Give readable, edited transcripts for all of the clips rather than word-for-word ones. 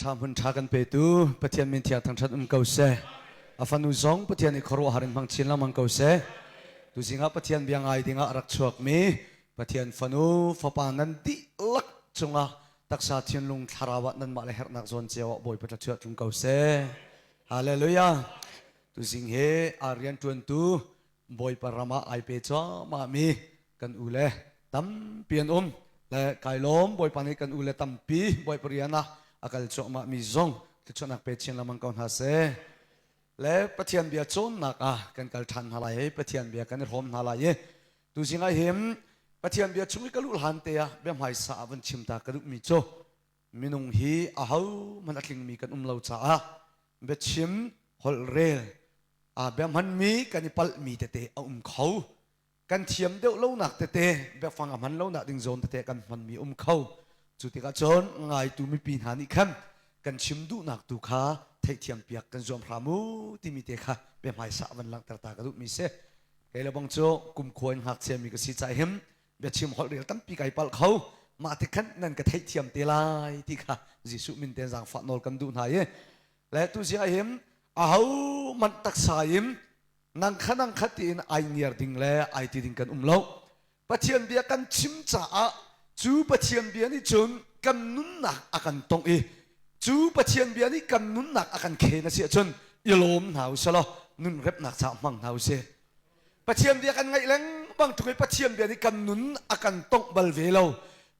Ṭha hmun ṭha kan petu Pathian min thiang thangṭhat um ko seh. A fanu zong Pathian i khuaruahhar in hmang chin lengmang ko seh. Tuzing ah Pathian bia ngai dingah a rak chuakmi Pathian fanu fapa nan dihlak cungah taksa thinlung thlarau ah nanmah le herhnak zawn cio ah Bawipa thluachuah tlung ko seh. Hallelujah. Tuzing he aa rianṭuantu Bawipa ram ah ai pe cuahmah mi kan u le tampi an um le kai lawm Bawipa nih kan u le tampi Bawipa rian ah a kal cuahmah mi zong thluachuahnak pe chin lengmang ko hna seh. Le Pathian bia cawnnak ah kan kal ṭhan hna lai i Pathian bia kan i hrawm hna lai i tuzing ah hin Pathian bia chung i ka luh hlan te ah bia hmaisa ah van chim ta ka duhmi cu minung hi ahohmanh a tlingmi kan um lo caah biachim holhrel bia hmanmi kan i palhmi tete a um kho. Kan thiam deuh lonak tete, biafang a hman lonak ding zawn tete kan hmanmi um kho. Cu tikah cun ngaitu mipi hna nih khan kan chim duhnak tu kha theihthiam piak kan zuam hram u timi te kha bia hmaisa van langhter ta ka duhmi si. Kei le bang cu kumkhua in ngakchia mi ka si caah hin biachim holh rel tampi kai palh kho. Mah ti khan nan ka theihthiam te lai ti kha Jesuh min ten zaangfah nawl kan duh hna i le tu zing ahim aho manh taksa in nang kha nang kha tiin ai ngiar ding le ai ti ding kan um lo. Pathian bia kan chim caah cu Pathian bia nih cun kan nunnak a kan tongh i cu Pathian bia nih kan nunnak a kan khen a si ahcun i lawm hna u sih law nun remnak caah hmang hna u sih. Pathian bia kan ngaih lengmang ṭung i Pathian bia nih kan nun a kan tongh bal ve lo,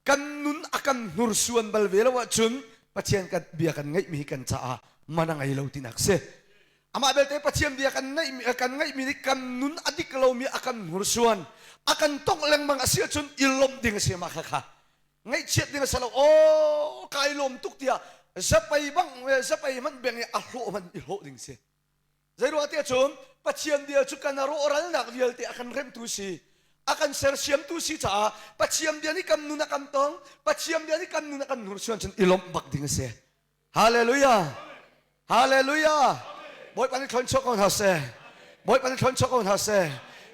kan nun a kan hnursuan bal ve lo ahcun Pathian kan bia kan ngaihmi hi kan caah man a ngei lo tinak si. Amah belte Pathian bia kan ngaihmi kan ngaihmi nih kan nun a dik lomi a kan hnursuan, a kan tongh lengmang a si ahcun i lawmh ding a si mah kha kha. Ngaihchiat ding a si lo. Aw kai lawm tuk tiah zapei bang zapei hmanh beng i a hlawh hmanh i hlawh ding si. Zeiruah tiah cun Pathian bia cu kan rawhralnak vialte a kan remtu si, a kan sersiamtu si caah Pathian bia nih kan nun a kan tong, Pathian bia nih kan nun a kan hnursuan cun i lawmh bak ding a si. Hallelujah! Hallelujah! Bawipa nih thlon chuak ko hna seh. Bawipa nih thlon chuak ko hna seh.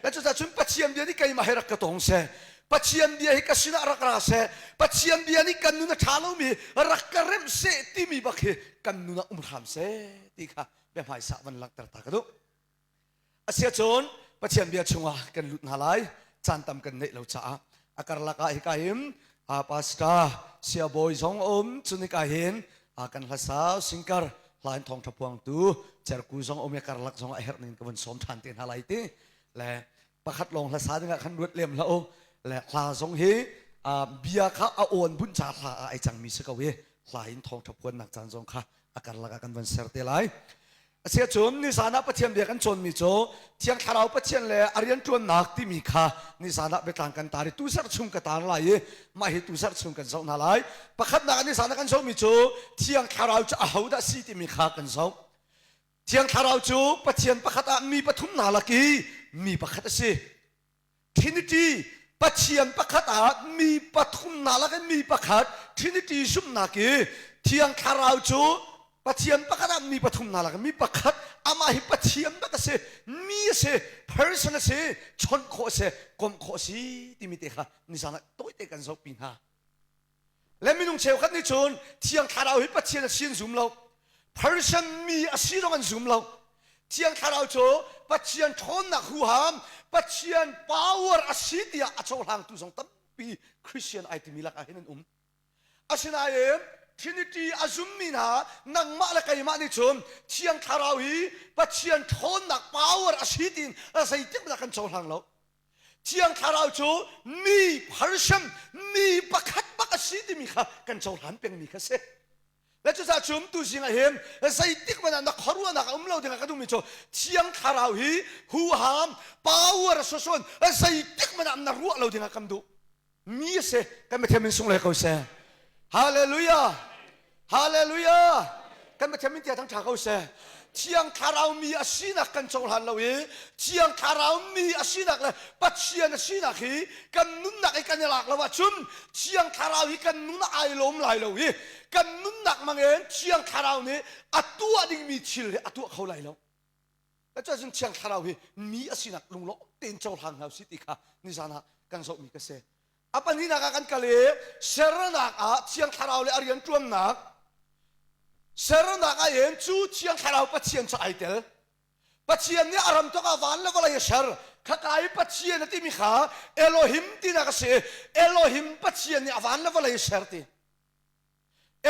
Le cucaah cun Pathian bia nih keimah he rak ka tong seh. Pathian bia hi ka sinah rak ra seh. Pathian bia nih kan nun a ṭha lomi rak ka remh seh timi bak hi kan nun ah um hram seh ti kha bia hmaisa van langhter ta ka duh. Asiahcun Pathian bia chungah kan lut hna lai. Caan tam kan neih lo caah a karlak ah hika hin pastor siabawi zong a um. Cun hika hin kan hlasa singkar hla in thawngṭha puangtu cerku zong um i karlak zong a herh ning ka vun sawm ṭhan te hna lai ti le pakhat lawng hlasa dingah khan ruat lem hlah u. Le hla zong hi bia kha a awn bunh ca hla ah ai cangmi si ko i hla in thawngṭha puannak caan zong kha a karlak ah kan van ser te lai. Asiahcun nizan ah Pathian bia kan cawnmi cu Thiang Thlarau Pathian le a rianṭuannak timi kha nizan ah biatlang kan tar i tusarh chung ka tar lai i mah hi tusarh chung kan zoh hna lai. Pakhatnak ah nizan ah kan zohmi cu Thiang Thlarau cu ahodah si timi kha kan zoh. Thiang Thlarau cu Pathian pakhat ah mi pathum hna lak i mi pakhat a si. Trinity Pathian pakhat ah mi pathum hna lak in mi pakhat Trinity zumhnak i Thiang Thlarau cu Pathian pakhat ah mi pathum hna lak in mi pakhat amah hi Pathian bak a si mi a si person a si chawnh khawh a si komh khawh a si timi te kha nizan ah tawite kan zohpi hna. Le minung cheukhat nih cun Thiang Thlarau hi Pathian a si an zum lo. Person mi a si zong an zum lo. Thiang Thlarau cu Pathian ṭhawnnak huham, Pathian power a si tiah a cohlangtu zong tampi Christian ai timi lakah hin an um. Asinain Trinity a zummi hna nangmah le keimah nih cun Thiang Thlarau hi Pathian ṭhawnnak power a si tiin zeitik dah kan cohlang lo. Thiang Thlarau cu mi person, mi pakhat bak a si timi kha kan cohlan pengmi kha si. Le cucaah cun tuzing ah hin zeitik hmanh ah na khuaruahnak a um lo dingah ka duhmi cu Thiang Thlarau hi huham, power sosun zeitik hmanh ah na ruah lo dingah kan duh. Mi a si. Kan Pathian min sunglawi ko seh. Hallelujah. Hallelujah. Kan Pathian min tia thang ṭha ko seh. Thiang Thlarau mi a sinak kan cohlan lo i Thiang Thlarau mi a sinak le Pathian a sinak hi kan nunnak i kan i lak lo ahcun Thiang Thlarau hi kan nun ah ai lawm lai lo i kan nunnak mangin Thiang Thlarau nih a tuah dingmi thil hi a tuah kho lai lo. Cuacun Thiang Thlarau hi mi a sinak lunglawm tein cohlang hna usih ti kha nizan ah kan zohmi ka si. A pahnihnak ah kan kal i sernak ah Thiang Thlarau le a rianṭuannak. Sernak ah hin cu Thiang Thlarau Pathian cu ai tel. Pathian nih a ram tuk ah van le vawlei a ser. Khaka i Pathian a timi kha Elohim tinak a si. Elohim Pathian nih a van le vawlei a ser ti.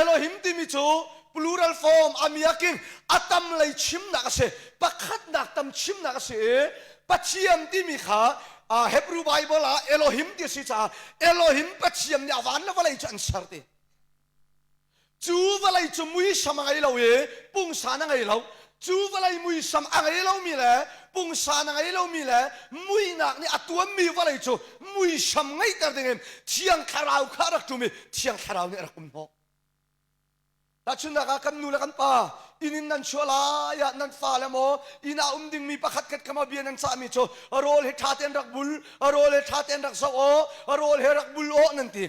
Elohim timi cu plural form amiakin a tam lei chimnak a si. Pakhatnak tam chimnak a si i Pathian timi kha Hebrew Bible ah Elohim ti a si caah Elohim Pathian nih a van le vawlei cu an ser ti. Cu vawlei cu muisam a ngei lo i pungsan a ngei lo. Cu vawlei muisam a ngei lomi le pungsan a ngei lomi le muihnak nih a tuammi vawlei cu muisam ngeihter dingin Thiang Thlarau kha a rak ṭum i Thiang Thlarau nih a rak um hnawh. Tahchunhnak ah kan nu le kan pa inn in nan chuah lai ah nan fale maw inn ah um dingmi pakhat khat kha maw bia nan cahmi cu rawl hi ṭha tein rak bul, rawl hi ṭha tein rak zoh aw, rawl hi rak bul aw nan ti.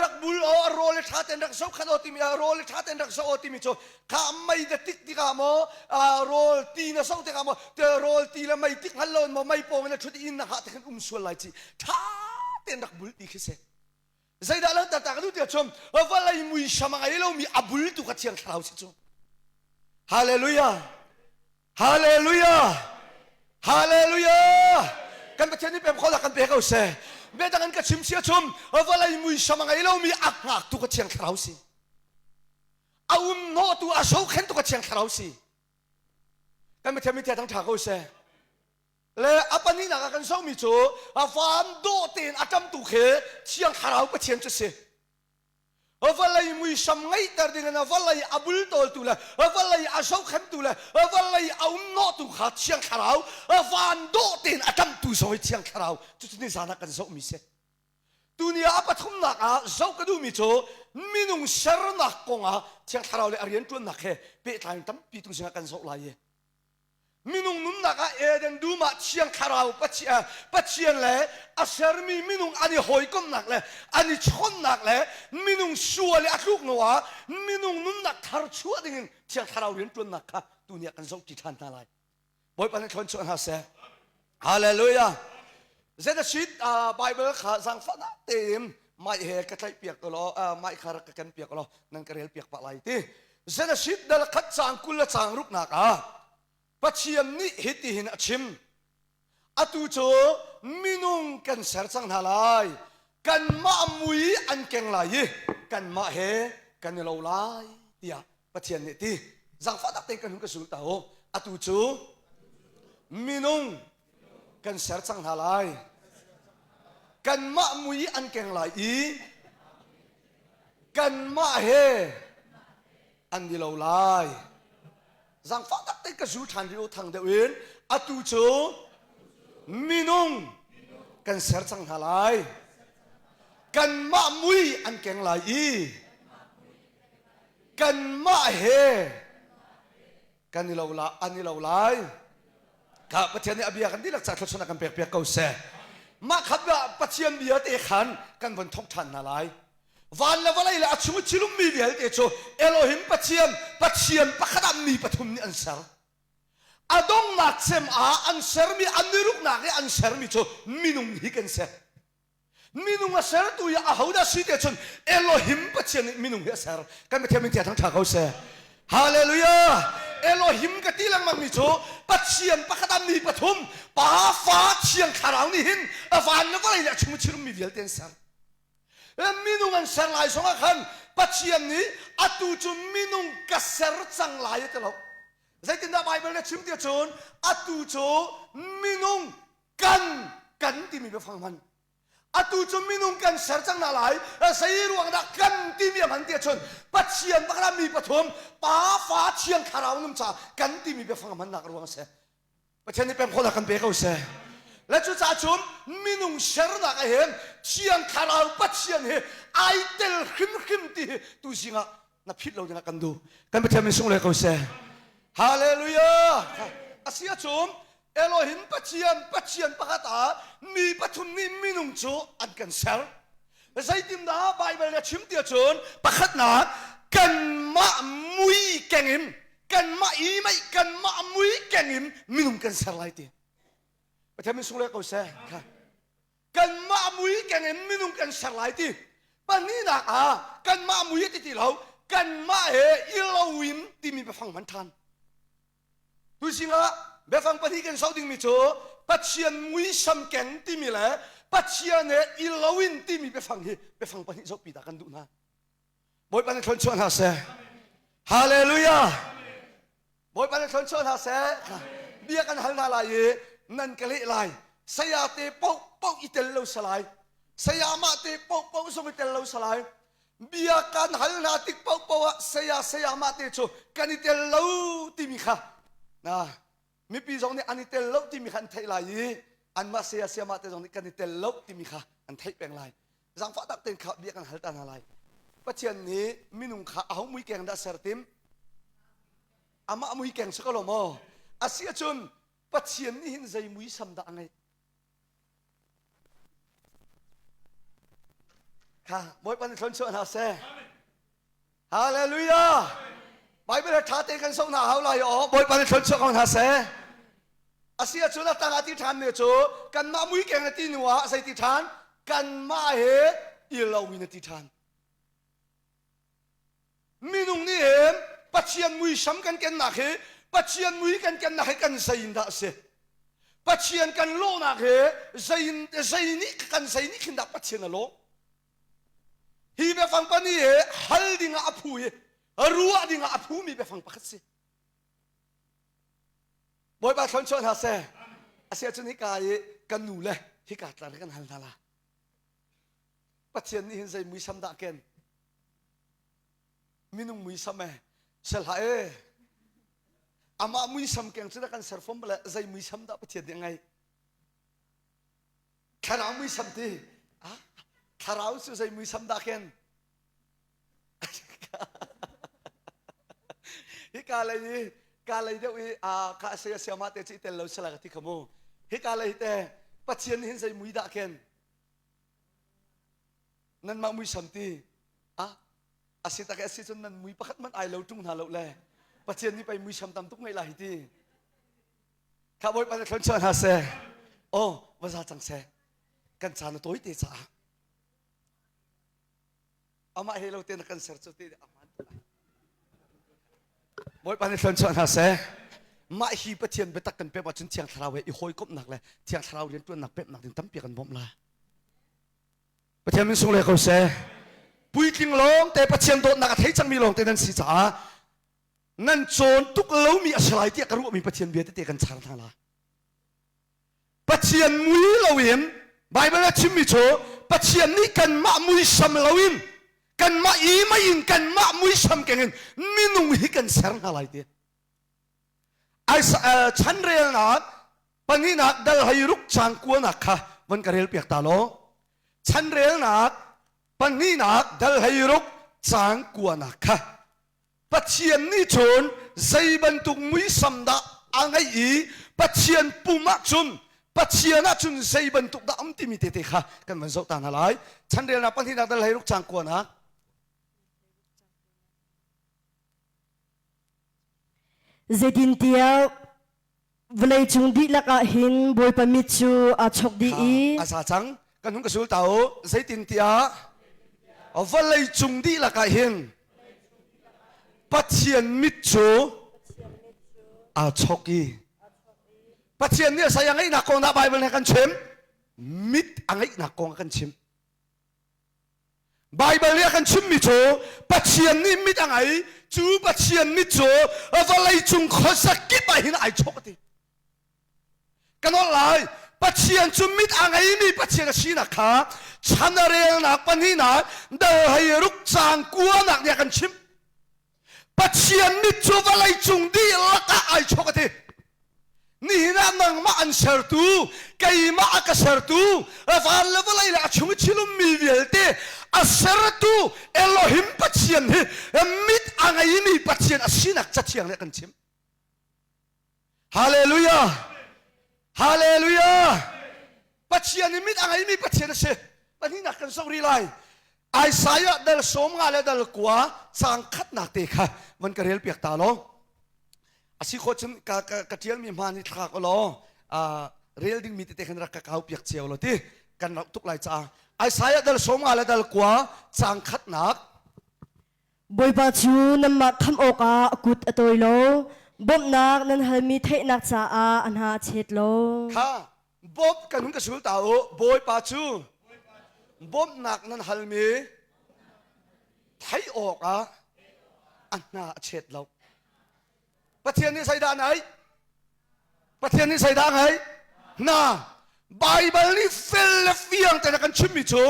Rak bul aw a rawl ṭha tein rak zoh khan aw timi rawl ṭha tein rak zoh aw timi cu kha mei da tik tikah maw rawl ti na zoh tikah maw rawl ti le mei tik hngal lo in maw mei pawng in a ṭhut inn na hah te khan um sual lai ci ṭha tein rak bul ti khi si. Zeidah langhter ta ka duh tiah cun vawlei muisam a ngei lomi a bul tu kha Thiang Thlarau si cu. Hallelujah. Hallelujah. Hallelujah. Kan Pathian nih pem khawhnak kan pe ko seh. Biadang in ka chim sia chum vawlei muisam a ngei lomi a hngaktu ka Thiang Thlarau si. A um hnawhtu a zohkhentu ka Thiang Thlarau si. Kan Pathian mi thang ṭha ko seh. Le a pahnihnak ah kan zohmi cu a van dawh tein a ṭamtu khi Thiang Thlarau Pathian cu si. Vawlei muisam ngeihter ding in vawlei a bultawltu le vawlei a zohkhentu le vawlei a umhnawhtu kha Thiang Thlarau van dawh tein a ṭamhtu zong hi Thiang Thlarau cucu nizan ah kan zohmi si. Tuni ah a pathumnak ah zoh ka duhmi cu minung sernak kong ah Thiang Thlarau le a rianṭuannak he pehtlai in tampi tu zingah kan zoh lai i Minung nunnak ah Eden dum ah Thiang Thlarau Pathian le a sermi minung an i hawikomhnak le an i chawnhnak le minung sual i a tluk hnu ah minung nunnak thar chuah dingin Thiang Thlarau rianṭuannak kha tuni ah kan zohṭi ṭhan hna lai. Bawipa nih thlawn chuah hna seh. Hallelujah. Zedasit Bible kha zaangfahnak tein mic he ka tlaih piak law mic kha rak ka ken piak law nan ka rel piak pah lai ti. Zedasit dal khat caang 20 le caang ruknak ah Pathian nih hitihin a chim. Atu cu minung kan ser cang hna lai. Kanmah mui an keng lai i kanmah he kan i lo lai tiah Pathian nih ti. Zaangfah tak tein kan hun ka zul ta u. Atu cu minung kan ser cang hna lai. Kanmah mui an keng lai i kanmah he an i lo lai. Zaangfah tak tein ka zul ṭhan rih u thang deuh in atu cu minung kan ser cang hna lai. Kanmah mui an keng lai i kanmah he kan i lo la an i lo lai. Kha Pathian nih a bia kan dihlak ca thluachuah kan pek piak ko seh. Mah kha Pathian bia te khan kan von thawk ṭhan hna lai. Van le vawlei le a chung i thilummi vialte cu Elohim Pathian, Pathian pakhat ah mi pathum nih an ser. A donghnak cem ah an sermi, an i ruknak i an sermi cu minung hi kan si. Minung a sertu i ahodah si te cun Elohim Pathian nih minung hi a ser. Kan Pathian min thang ṭha ko seh. Hallelujah! Elohim ka ti lengmang mi cu Pathian pakhat ah mi pathum Pa, Fa, Thiang Thlarau nih hin a van le vawlei le a chung i thilummi vialte an ser. Minung an ser lai zongah khan Pathian nih atu cu minung ka ser cang lai a ti lo. Zeitindah Baibal nih a chim ti ahcun atu cu minung kan kan timi biafang hman. Atu cu minung kan ser cang hna lai. Zei ruang dah kan timi a hman ti ahcun Pathian pakhat mi pathum Pa, Fa, Thiang Thlarau nung ca kan timi biafang hmannak ruang a si. Pathian nih pem khawhnak kan pe ko seh. Le cucaah cun minung sernak ah hin Thiang Thlarau Pathian hi ai tel hrimhrim ti hi tu zing ah na phit lo dingah kan duh. Kan Pathian min sung le ko seh. Hallelujah. A si ahcun Elohim Pathian Pathian pakhat ah mi pathum nih minung cu an kan ser. Zeitindah Baibal nih a chim ti ahcun pakhatnak kanmah mui keng in kanmah i mei kanmah mui keng in minung kan ser lai ti. Pathian min sung le ko seh. Kanmah mui keng in minung kan ser lai ti. Pahnihnak ah kanmah mui ti ti lo kanmah he i lo in. biafang hman ṭhan. Tuising ah biafang pahnih kan zoh dingmi cu Pathian muisam keng timi le Pathian he i loin timi biafang hi biafang pahnih zohpi ta kan duh hna. Bawipa nih thluachuah hna seh. Hallelujah. Bawipa nih thluachuah hna seh. Bia kan hal hna lai i nan ka leh lai. Saya te paoh paoh i tel lo salai. Saya mah te paoh paoh zong i tel lo salai. Bia kan hal hna tik paohpaoh ah saya saya mah te cu kan i tel lo timi kha na mipi zong nih an i tel lo timi kha an theih lai i anmah saya saya mah te zong nih kan i tel lo timi kha an theih peng lai. Zaangfah tak tein kha bia kan hal ta hna lai. Pathian nih minung kha aho mui keng dah ser tim? Amah mui keng si ko lo maw? Asi ahcun Pathian nih hin zei muisam dah a ngeih? Kha Bawipa nih thluachuah hna seh. Hallelujah! Bible he ṭha tein kan zoh hna hau lai aw. Bawipa nih thluachuah ko hna seh. Asi ahcun a tang ah ti ṭhan mi cu kanmah mui keng na ti hnu ah zei ti ṭhan? Kanmah he i lo in a ti ṭhan. Minung nih hin Pathian muisam kan kennak hi Pathian mui kan kennak hi kan zei in dah a si? Pathian kan lawhnak hi zei zei nih kan zei nih khin dah Pathian a lawh? Hi biafang pahnih hi hal dingah a phu i ruah dingah a phumi biafang pakhat si. Bawipa thluachuah hna seh. Asiahcun hika i kan nu le hika tlar kan hal hna la. Pathian nih hin zei muisam dah ken? Minung muisam e sel hlah e. Amah muisam keng cu kan ser fom le zei muisam dah Pathian nih a ngeih? Thlarau muisam ti. Ah, thlarau cu zei muisam dah ken? Hika lei i ka lei deuh i a ka saya siama te ci tel lo sala ka ti khamu. Hika lei te Pathian hin zei mui dah ken? Nanmah muisam ti. Ah, a si tak a si cun nan mui pakhat man ai lo tung hna lo le. Pathian nih pei muisam tam tuk ngeih lai hi ti. Kha Bawipa nih thluachuah hna seh. Oh, va za cang seh. Kan caan a tawi te caah. Amah he lo te na kan ser cu ti aman tu lai. Bawipa nih thluachuah hna seh. Mah hi Pathian biatak kan pek ahcun Thiang Thlarau he i hawikomhnak le Thiang Thlarau rianṭuannak peknak ding tampi kan bawmh lai. Pathian min sung le ko seh. Puitling lawng te Pathian dawtnak a thei cangmi lawng te nan si caah nan cawn tuk lomi a si lai tiah ka ruahmi Pathian bia tete kan char hna lai. Pathian mui loin Baibal a chimmi cu Pathian nih kanmah muisam loin kanmah i mei in kanmah muisam keng in minung hi kan ser hna lai ti. Chanrelnak pahnihnak dal hei ruk cang kuanak kha von ka rel piak ta law. Chanrelnak pahnihnak dal hei ruk cang kuanak kha Pathian nih cun zei bantuk muisam dah a ngeih i Pathian pum ah cun Pathian ah cun zei bantuk dah um timi tete kha kan van zoh ta hna lai. Chanrelnak pahnihnak dal hleiruk cang kuanak. Zeitintiah Vawleicung dihlak ah hin Bawipa mit cu aa chok dih i a za cang kan hun ka sul ta u zeitintiah vawleicung dihlak ah hin Pathian mit cu aa chok i Pathian nih saya ngeihnak kong dah Bible nih a kan chim mit a ngeihnak kong a kan chim Baibal nih a kan chimmi cu Pathian nih mit a ngei cu Pathian mit cu vawleicung khuasa kip ah hin ai chawk a ti. Ka nolh lai Pathian cu mit a ngeimi Pathian a sinak kha chan a relnak pahnihnak dal hei ruk cang kuanak nih a kan chimh. Pathian mit cu vawleicung dihlak ah ai chawk a ti. Nihin ah nangmah an sertu, keimah a ka sertu, van le vawlei le a chung i thilummi vialte a sertu Elohim Pathian hi mit a ngeimi Pathian a sinak cathiang nih a kan chimh. Hallelujah! Hallelujah! Pathian i mit a ngeimi Pathian a si. Pahnihnak kan zoh rih lai. Isaiah dal sawm nga le dal kua caang khatnak te kha van ka rel piak ta law. A si khawh cun ka, ka, ka ṭialmi hmaan hi thlak law rel dingmi tete khan rak ka kau piak cio law ti kan rauh tuk lai caah. Isaiah dal sawm nga le dal kua caang khatnak. Bawipa cu nanmah khamh awkah a kut a tawi lo, bawmhnak nan halmi theihnak caah a hna a chet lo. Kha bawmh kan hun ka sul ta u. Bawipa cu bawmhnak nan halmi theih awkah a hna a chet lo. Pathian nih zeidah ngai? Pathian nih zeidah ngai? Na Baibal nih fel le fiang tein a kan chimmi cu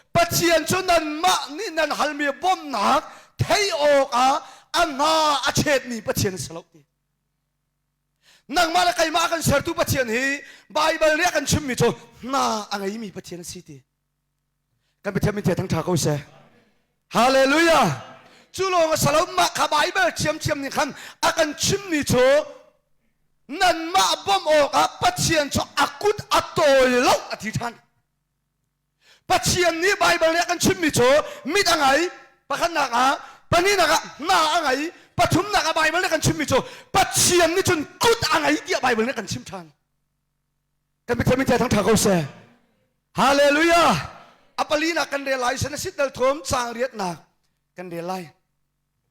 Pathian cu nanmah nih nan halmi bawmhnak theih awkah a hna a chetmi Pathian a si lo ti. Nangmah le keimah a kan sertu Pathian hi Baibal nih a kan chimmi cu hna a ngeimi Pathian a si ti. Kan Pathian min thang ṭha ko seh. Hallelujah. Cu lawng a si lo mah kha Baibal thiamthiam nih khan a kan chimmi cu nanmah bawmh awkah Pathian cu a kut a tawi lo a ti ṭhan. Pathian nih Baibal nih a kan chimmi cu mit a ngei pakhatnak ah pahnihnak ah hna a ngei pathumnak ah Baibal nih a kan chimmi cu Pathian nih cun kut a ngei tiah Baibal nih a kan chim ṭhan. Kan Pathian min thang ṭha ko seh. Hallelujah. A palinak kan rel lai sen a sit dal thum caang riatnak kan rel lai.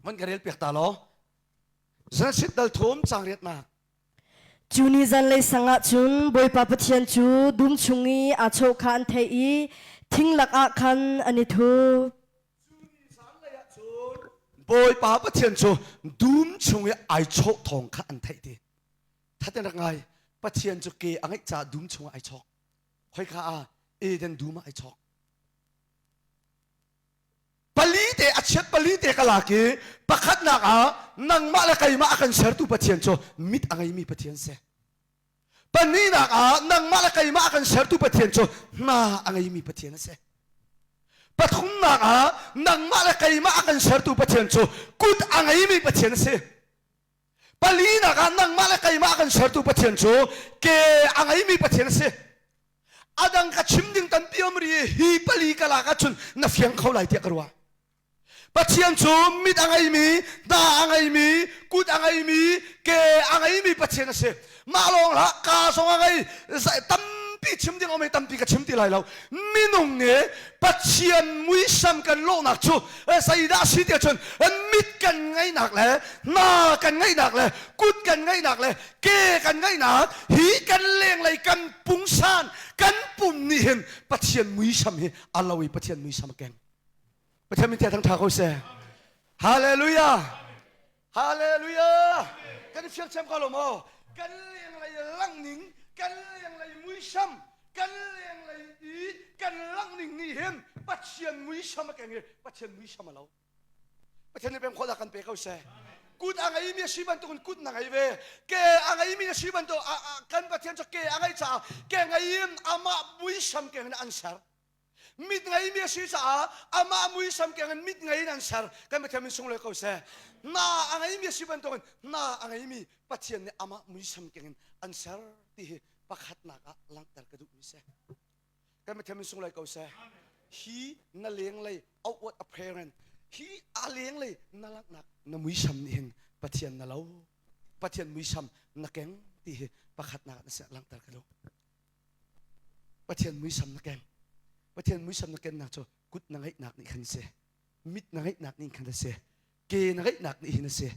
Van ka rel piak ta law. Zan sit dal thum caang riatnak. Cu ni zanlei sang ah cun Bawipa Pathian cu dum chung i aa chawh kha an theih i thing lakah khan an i thup. Bawipa Pathian cu dum chung i ai chawh thawng kha an theih ti. Thaten rak ngai. Pathian cu ke a ngeih caah dum chung ah ai chawk. Khoika ah Eden dum ah ai chawk. Pali te a chiat pali te ka lak i pakhatnak ah nangmah le keimah a kan sertu Pathian cu mit a ngeimi Pathian si. Pahnihnak ah nangmah le keimah a kan sertu Pathian cu hna a ngeimi Pathian a si. Pathumnak ah nangmah le keimah a kan sertu Pathian cu kut a ngeimi Pathian a si. Palinak ah nangmah le keimah a kan sertu Pathian cu ke a ngeimi Pathian a si. A dang ka chim ding tampi um ri hi pali ka lak ahcun na fiang kho lai tiah ka ruah. Pathian cu mit a ngeimi, hna a ngeimi, kut a ngeimi, ke a ngeimi Pathian a si. Mah lawng hlah ka zong a ngei tampi chim ding um tampi ka chim ti lai lo. Minung nih Pathian muisam kan lawhnak cu zeidah a si tiah cun mit kan ngeihnak le hna kan ngeihnak le kut kan ngeihnak le ke kan ngeihnak hi kan lenglei kan pungsan kan pum nih hin Pathian muisam hi a lo i Pathian muisam a keng. Pathian min thang ṭha ko seh. Hallelujah. Hallelujah. Kan i fiang ko lo maw? Kan lenglei lang ning, kan lenglei muisam, kan lenglei i kan lang ning nih hin Pathian muisam a keng i Pathian muisam a lo. Pathian nih pem khawhnak kan pe ko seh. Kut a ngeimi a si bantukin kut na ngei ve. Ke a ngeimi na si bantuk kan Pathian cu ke a ngeih caah ke ngei in amah muisam keng in an ser. Mit ngeimi a si caah amah muisam keng in mit ngei in an ser. Kan Pathian min sunglawi ko seh. Hna a ngeimi a si bantukin hna a ngeimi Pathian nih amah muisam keng in an ser ti hi pakhatnak ah langhter ka duhmi si. Kan Pathian min sunglawi ko seh. Hi na lenglei outward appearance hi a lenglei na langhnak na muisam nih hin Pathian na lo Pathian muisam na keng ti hi pakhatnak na langhter ka duh. Pathian muisam na keng. Pathian muisam na kennak cu kut na ngeihnak nih khan si. Mit na ngeihnak nih khan a si. Ke na ngeihnak nih hin a si.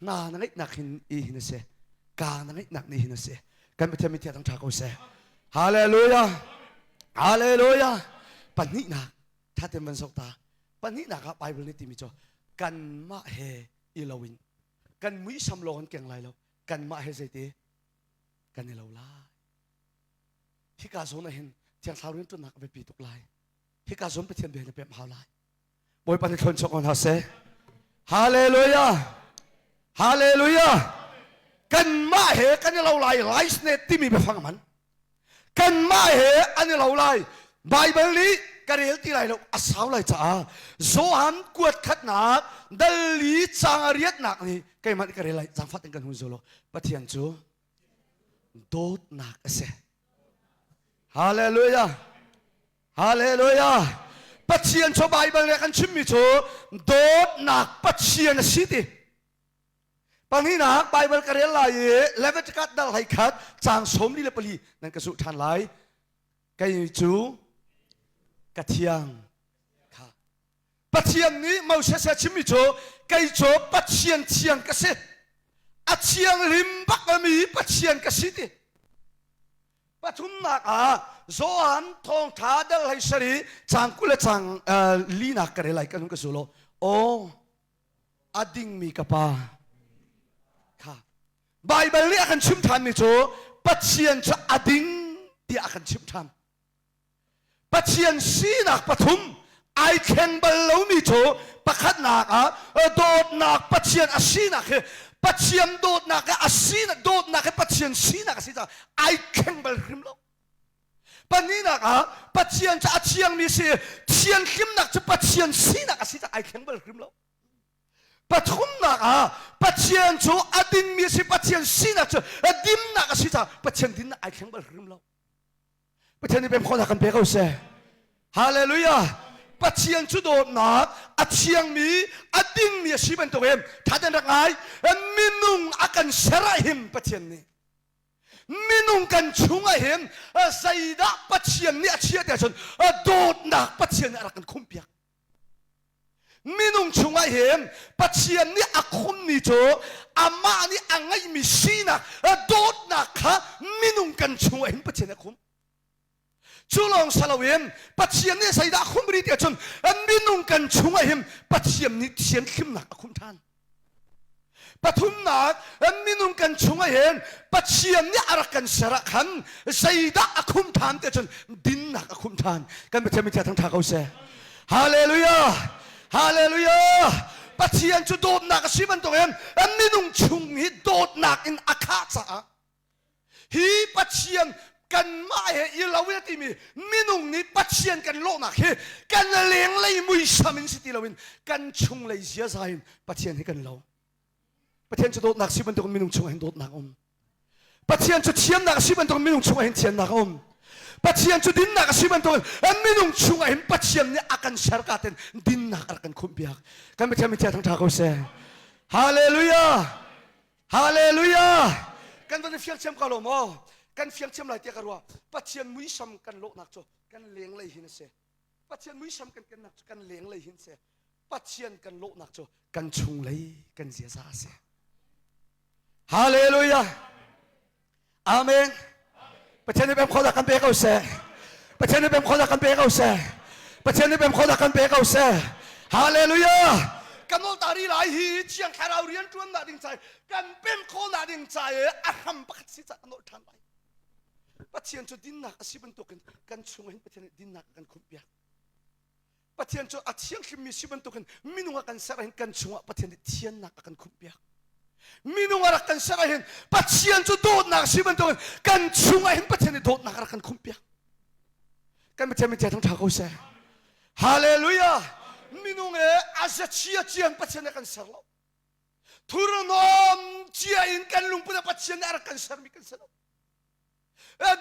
Hna na ngeihnak hin i hin a si. Ka na ngeihnak nih hin a si. Kan Pathian min thiang ṭha ko seh. Hallelujah. Hallelujah. Pahnihnak thaten van sok ta. Pahnihnak ah Bible nih timi cu kanmah he i loin kan muisam lawng an keng lai lo. Kanmah he zeiti kan i lo lai. Hika zawn ah hin Thiang Thlarau rianṭuannak a biapi tuk lai. Hika zawn Pathian bia na pemh hau lai. Bawipa nih thlawn chuak ko hna seh. Hallelujah. Hallelujah. Kanmah he kan i lo lai rice timi biafang man. Kanmah he an i lo lai. Bible nih ka rel ti lai lo a sau lai caah Johan kuat khatnak dal li caang a riatnak nih keimah nih ka rel lai zaangfah in kan hun zul Pathian cu dawtnak a si. Hallelujah. Hallelujah. Pathian cu Bible nih kan chimmi cu dawtnak Pathian a si ti. Pahnihnak Bible ka rel lai i Leviticus dal hlei khat caang 44 nan ka zulh ṭhan lai. Kei cu ka thiang kha. Pathian nih Moses a chimmi cu kei cu Pathian thiang ka si. A thianghlim bak mi Pathian ka si ti. Pathumnak ah Johan thawngtha dal hei sari cang 20 le cang linak ka rel lai kan ka sulo. Aw a dingmi ka pa kha Baibal nih a kan chim ṭhanmi cu Pathian cu a ding tiah a kan chimh ṭhan. Pathian sinak pathum ai thleng bal lomi cu pakhatnak ah dawtnak Pathian a sinak hi Pathian dawtnak hi a sinak dawtnak hi Pathian sinak a si caah ai thleng bal hrim lo. Pahnihnak ah Pathian cu a thiangmi si thianhlimnak cu Pathian sinak a si caah ai thleng bal hrim lo. Pathumnak ah Pathian cu a dingmi a si Pathian sinak cu a dimnak a si caah Pathian dinnak ai thleng bal hrim lo. Pathian nih pem khawhnak kan pe ko seh. Hallelujah. Pathian cu dawtnak a thiangmi a dingmi a si bantukin thaten rak ngai minung a kan ser ah hin Pathian nih minung kan chungah hin zeidah Pathian nih a chiah ti ahcun dawtnak Pathian nih a rak kan khumpiak. Minung chungah hin Pathian nih a khummi cu amah nih a ngeihmi sinak dawtnak kha minung kan chungah hin Pathian nih a khum. Cu lawng si loin Pathian nih zeidah a khum rih ti ahcun minung kan chungah hin Pathian nih thianhlimnak a khum ṭhan. Pathumnak minung kan chungah hin Pathian nih a rak kan ser ah khan zeidah a khum ṭhan ti cun dinnak a khum ṭhan. Kan Pathian min thang ṭha ko seh. Hallelujah! Hallelujah! Pathian cu dawtnak a si bantukin minung chung hi dawtnak in a khah caah Hi Pathian kanmah he i lo in a timi minung nih Pathian kan lawhnak hi kan lenglei muisam in si ti loin kan chunglei ziaza in Pathian hi kan lo. Pathian cu dawtnak si bantukin minung chungah hin dawtnak a um. Pathian cu thiamnak a si bantukin minung chungah hin thiamnak a um. Pathian cu dinnak a si bantukin minung chungah hin Pathian nih a kan ser ka ten dinnak a rak kan khumhpiak. Kan Pathian min thang ṭha ko seh. Hallelujah! Hallelujah! Kan van i fiang thiam ko lo maw? Kan fiang thiam lai tiah ka ruah. Pathian muisam kan lawhnak cu kan lenglei hin a si. Pathian muisam kan kennak cu kan lenglei hin a si. Pathian kan lawhnak cu kan chunglei kan ziaza a si. Hallelujah! Amen. Pathian nih pem khawhnak kan pe ko seh. Pathian nih pem khawhnak kan pe ko seh. Pathian nih pem khawhnak kan pe ko seh. Hallelujah. Kan ol tari lai hi Thiang Thlarau rian ṭuannak ding cai kan pem khawhnak ding cai a hram pakhat si ca kan ol ṭhan lai. Pathian cu dinnak a si bantukin kan chung hin Pathian nih dinnak a kan khumhpiak. Pathian cu a thianghlimmi si bantukin minung a kan ser ahhin kan chungah Pathian nih thiannak a kan khumhpiak. Minung a rak kan ser ahhin Pathian cu dawtnak si bantukin kan chungah hin Pathian nih dawtnak a rak kan khumhpiak. Kan Pathian min thang ṭha ko seh. Hallelujah! Minung e a chia cian Pathian nih a kan ser lo. Thurhnawm cia in kan lungput ah Pathian nih a rak kan sermi kan si lo.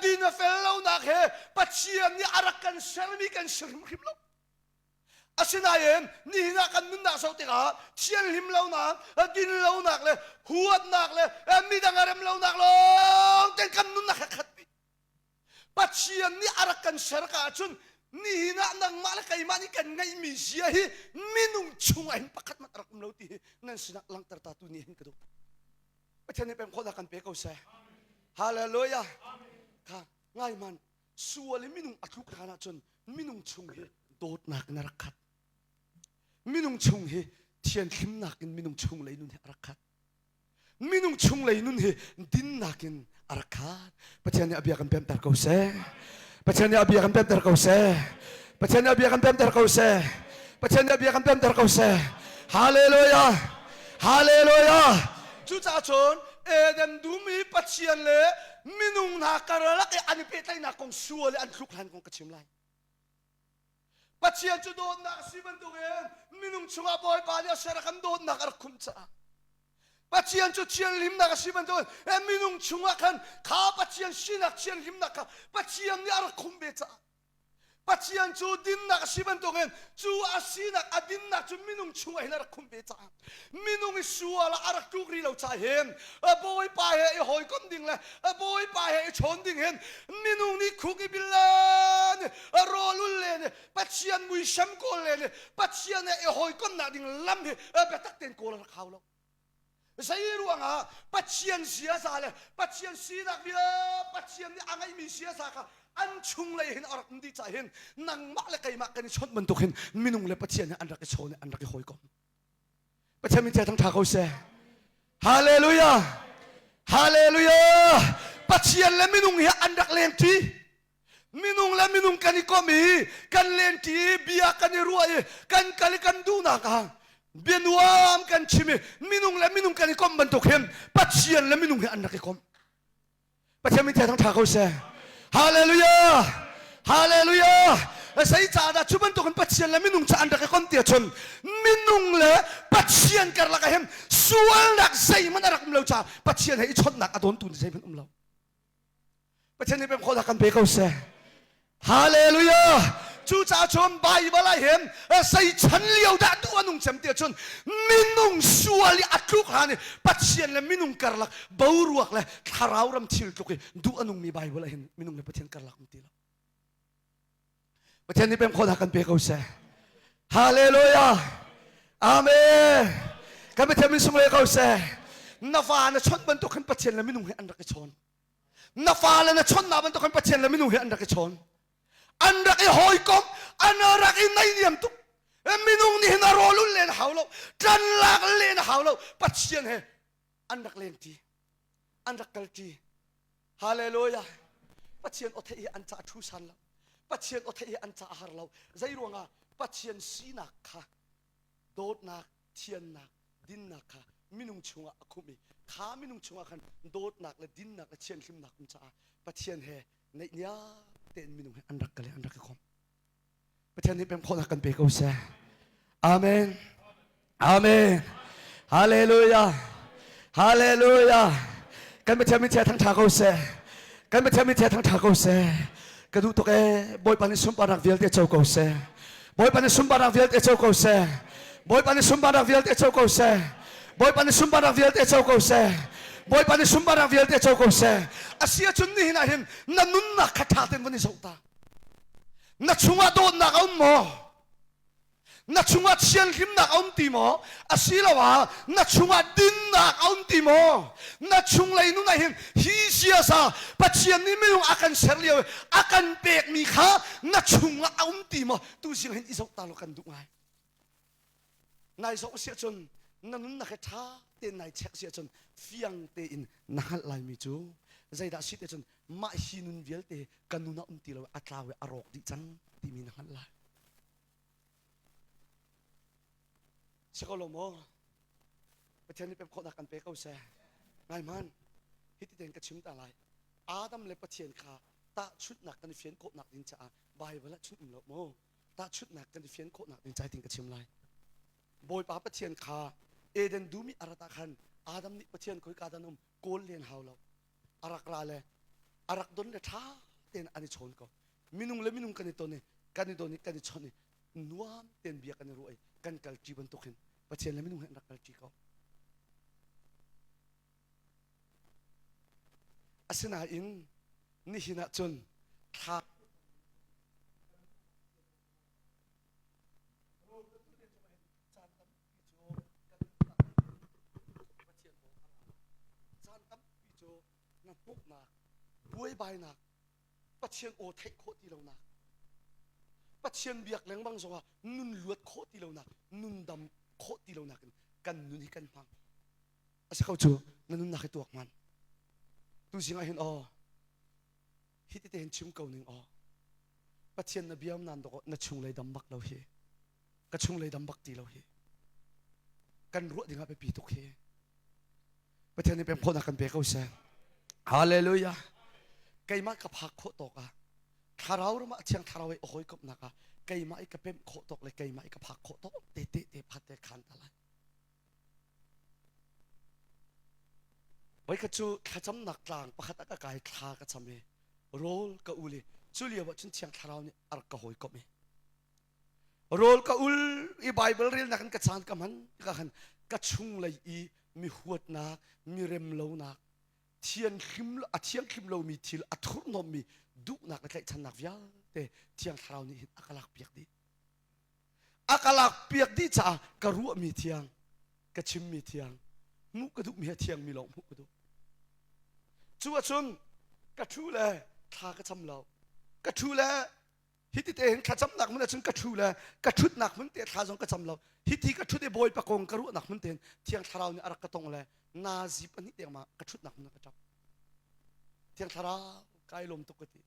Din a fel lonak he Pathian nih a rak kan sermi kan si hrimhrim lo. Asinain nihin ah kan nunnak zoh tikah thianhlim lonak, din lonak le huatnak le midang a rem lonak lawng ten kan nunnak he khat dih. Pathian nih a rak kan ser ka ahcun nihin ah nangmah le keimah nih kan ngeihmi zia hi minung chungah hin pakhat hmanh a rak um lo ti hi nan sinah langhter ta tu nih hin ka duh. Pathian nih pem khawhnak kan pe ko seh. Hallelujah. Kha ngai man sual i minung a tluk hlan ahcun minung chung hi dawtnak in a rak khat. Minung chung hi thianhlimnak in minung chung lei nun hi a rak khat. Minung chung lei nun hi dinnak in a rak khat. Pathian nih a bia kan pemter ko seh. Pathian nih a bia kan pemter ko seh. Pathian nih a bia kan pemter ko seh. Pathian nih a bia kan pemter ko seh. Hallelujah. Hallelujah. Cucaah cun Eden dum i Pathian le minung hna karlak i an i pehtlaihnak kong sual i an thluk hlan kong ka chim lai. Pathian cu dawtnak a si bantukin minung chungah Bawipa nih a ser a kan dawtnak a rak khumh caah Pathian cu thianhlimnak a si bantukin minung chungah khan kha Pathian sinak thianhlimnak kha Pathian nih a rak khumh ve caah. Pathian cu dinnak a si bantukin cu a sinak a dinnak cu minung chungah hin a rak khumh ve caah minung i sual ah a rak tluk rih lo caah hin Bawipa he i hawikomh ding le Bawipa he i chawn ding hin minung nih khuk i bil len rawl ul len Pathian muisam kawl len Pathian he i hawikomhnak ding lam hi biatak tein kawl a rak hau lo. Zei ruangah Pathian ziaza le Pathian sinak bia Pathian nih a ngeihmi ziaza kha an chunglei hin a rak um dih caah hin nangmah le keimah kan i chawnh bantuk hin minung le Pathian he an rak i chawn i an rak i hawikom. Pathian min thang ṭha ko seh. Hallelujah! Hallelujah! Pathian le minung hi an rak lengṭi. Minung le minung kan i kom i kan lenṭi i bia kan i ruah i kan kal i kan duhnak ah bia nuam kan chim i minung le minung kan i komh bantuk hin Pathian le minung hi an rak i kom. Pathian min thang ṭha ko seh. Hallelujah! Hallelujah! Zei caah dah cu bantukin Pathian le minung cu an rak i kom ti ahcun minung le Pathian karlak ah hin sualnak zeihmanh a rak um lo caah Pathian he i chawnhnak a dawntu zeihmanh um lo. Pathian nih pemkhawhnak kan pe ko seh. Hallelujah! Cucaah cun Baibal ah hin zei chan lio dah duh a nung cem ti ahcun minung sual i a tluk hlan i Pathian le minung karlak boruak le thlarau ram thil tluk i duh a nungmi Baibal ah hin minung le Pathian karlak um ti lo. Pathian nih pemkhawhnak kan pe ko seh. Hallelujah. Amen. Kan Pathian min sung le ko seh. Na va na chawnh bantuk khan Pathian le minung he an rak i chawn. Na fale na chawnhnak bantuk khan Pathian le minung he an rak i chawn. An rak i hawikom, an rak i naihniam tuk. Minung nih hin a rawl ul len hau lo, tlan lak len hau lo. Pathian he an rak lengṭi, an rak kalṭi. Hallelujah. Pathian aw theih hi an ca thu san lo. Pathian aw theih hi an ca a har lo. Zei ruangah Pathian sinak kha dawtnak, thiannak, dinnak kha minung chungah a khumh i kha minung chungah khan dawtnak le dinnak le thianhlimnak um caah Pathian he neihniam tein minung he an rak kal i an rak i khawm. Pathian nih pemkhawhnak kan pe ko seh. Amen. Amen. Hallelujah. Hallelujah. Kan Pathian min chia thangtha ko seh. Kan Pathian min chia thangtha ko seh. Ka duh tuk ee. Bawipa nih sunparnak vialte co ko seh. Bawipa nih sunparnak vialte co ko seh. Bawipa nih sunparnak vialte co ko seh. Bawipa nih sunparnak vialte co ko seh. Bawipa nih sunparnak vialte co ko seh. Asi ahcun nihin ah hin na nunnak kha ṭha tein van i zoh ta. Na chungah dawtnak a um maw? Na chungah thianhlimnak a um ti maw? Asiloah na chungah dinnak a um ti maw? Na chunglei nun ah hin hi ziaza Pathian nih minung a kan ser lio i a kan pekmi kha na chungah a um ti maw? Tuzing hin i zoh ta law kan duh ngai. Nai zoh si ahcun na nunnak hi ṭha tein nai check si ahcun fiang tein na hngalh laimi cu zeidah si ti cun mah hi nun vialte ka nun ah um ti lo a tlau i a rawk dih cang timi na hngalh lai. Si ko lo maw? Pathian nih pem khawhnak kan pe ko seh. Ngai hmanh, hi ti tein ka chim ta lai. Adam le Pathian kha tahchunhnak kan i fian khawhnak ding caah Baibal ah chun um lo maw? Tahchunhnak kan i fian khawhnak ding cai tin ka chim lai. Bawipa Pathian kha Eden dum i a rat ah khan Adam nih Pathian khoika dah na um kawl len hau lo. A rak ra le a rak don le ṭha tein an i chawn ko. Minung le minung kan i ton i kan i don i kan i chawnh i nuam tein bia kan i ruah i kan kalṭi bantuk hin Pathian le minung he an rak kalṭi ko. Asinain nihin ah cun thla caan tampi cu na hmuhnak buaibainak Pathian aw theih khawh ti lonak Pathian biak lengmang zongah nun luat khawh ti lonak nun dam khawh ti lonak in kan nun hi kan hmang a si ko cu na nunnak hi tuak hman tu zing ah hin aw hi ti tein chim ko ning aw Pathian na biam nan dok na chunglei dam bak lo hi ka chunglei dam bak ti lo hi kan ruah ding ah biapi tuk hi Pathian nih pem khawhnak kan pe ko seh Hallelujah keimah ka phak khawh tawk ah thlarau ram ah thiang thlarau i hawikomhnak ah keimah i ka pemh khawh tawk le keimah i ka phak khawh tawk te te te phat te khan ta lai Voikhat cu thlacamnak tlang pakhat ah ka kai thla ka cham i rawl ka ul i. Cu lio ah cun Thiang Thlarau nih a rak ka hawikomh i rawl ka ul i Bible relnak in ka caan ka hman tikah khan ka chunglei i mi huatnak, mi remlonak, thianghlim a thianghlim lomi thil a thurhnawmmi duhnak le tlaihchannak vialte Thiang Thlarau nih hin a ka lakpiak dih. A ka lakpiak dih caah ka ruahmi thiang, ka chimmi thiang, hmuh ka duhmi a thiangmi lawng hmuh ka duh. Cu ahcun ka ṭhu le thla ka cam lo. Ka ṭhu le hiti te hin thlacamnak hmun ahcun ka ṭhu le ka ṭhutnak hmun te thla zong ka cam lo. Hiti ka ṭhut i Bawipa kong ka ruahnak hmun tein Thiang Thlarau nih a rak ka tong le nazi pahnih tiang ma ka ṭhutnak hmun ah ka ṭap. Thiang Thlarau kai lawm tuk ka ti.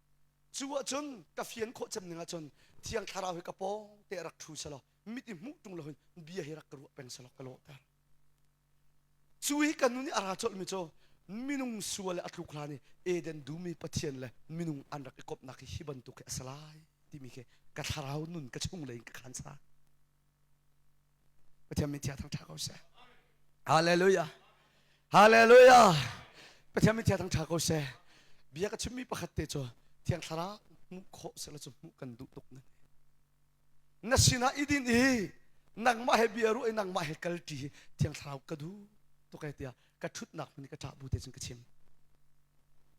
Cu ahcun ka fian khawh cem ning ahcun Thiang Thlarau hi ka pawng te rak ṭhu selaw mit i hmuh ṭung lo hin bia hi rak ka ruah peng selaw ka lawhter. Cu hi kan nun i a ra colhmi cu minung sual le a tluk hlan i Eden dum i Pathian le minung an rak i komhnak hi hi bantuk hi a si lai timi khi ka thlarau nun ka chunglei in ka khan sa. Pathian min thiang thangṭha ko seh. Hallelujah. Hallelujah. Pathian min thiang thangṭha ko seh. Bia ka chimmi pakhat te cu Thiang Thlarau hmuh khawh sehla cu hmuh kan duh tuk nan. Na sinah i din i nangmah he bia ruah i nangmah he kal ṭi hi Thiang Thlarau ka duh tuk e tiah ka ṭhutnak hmun i ka ṭah bu te cun ka chim.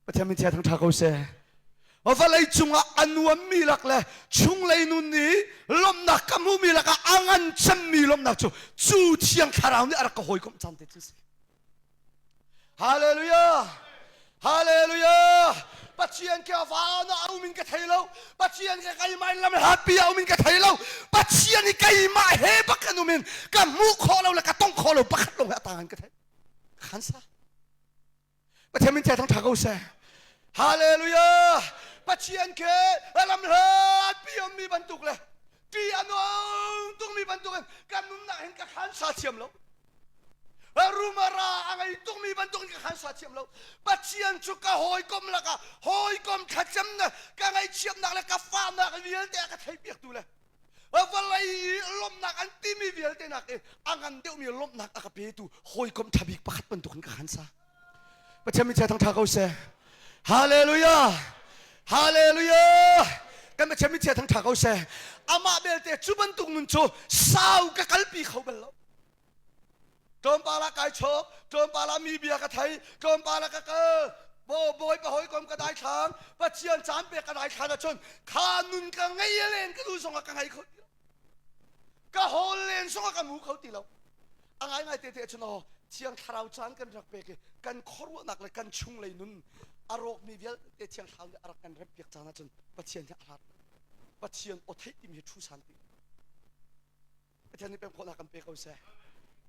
Pathian min thiang thangṭha ko seh. Vawlei cungah a nuammi lak le chunglei nun i lawmhnak ka hmuhmi lakah a ngan cemmi lawmhnak cu cu Thiang Thlarau nih a rak ka hawikomh caan te cu si. Hallelujah! Hallelujah! Pathian ke van ah a um in ka thei lo. Pathian ke keimah in lam hlatpi ah um in ka thei lo. Pathian i keimah he bak kan um in ka hmuh khawh lo le ka tong khawh lo pakhat lawng he a tang in ka thei. Khan sa. Pathian min thang tha ko seh. Hallelujah! Pathian ke lam hlatpi ummi bantuk le ti a nung tukmi bantuk in kan nunnak hin ka khan sa thiam lo. Rumara a ngei tukmi bantuk in ka khan sa thiam lo. Pathian cu ka hawikom lakah hawikom thlacamnak ka ngaihchiatnak le ka fahnak vialte a ka theihpiaktu le vawlei i lawmhnak an timi vialte nak i a ngan deuhmi lawmhnak a ka petu hawikom ṭha bik pakhat bantuk in ka khan sa. Pathian min thang ṭha ko seh. Hallelujah! Hallelujah! Kan Pathian min thang ṭha ko seh. Amah belte cu bantuk nun cu sau ka kalpi kho bal lo. Tlawmpal ah kai chawk, tlawmpal ah mi bia ka thei, tlawmpal ah ka kal. Bo bawipa hawikom ka daithlang, Pathian caan pek ka daithlan ahcun kha nun ka ngei len ka duh zongah ka ngei kho ti lo. Ka hawl len zongah ka mu kho ti lo. A ngaingai te te ahcun aw Thiang Thlarau caan kan rak pek i kan khuaruahnak le kan chunglei nun a rawkmi vialte Thiang Thlarau nih a rak kan remhpiak caan ahcun Pathian hi a hlat. Pathian aw theih timi hi thu san ti. Pathian nih pem khawhnak kan pe ko seh.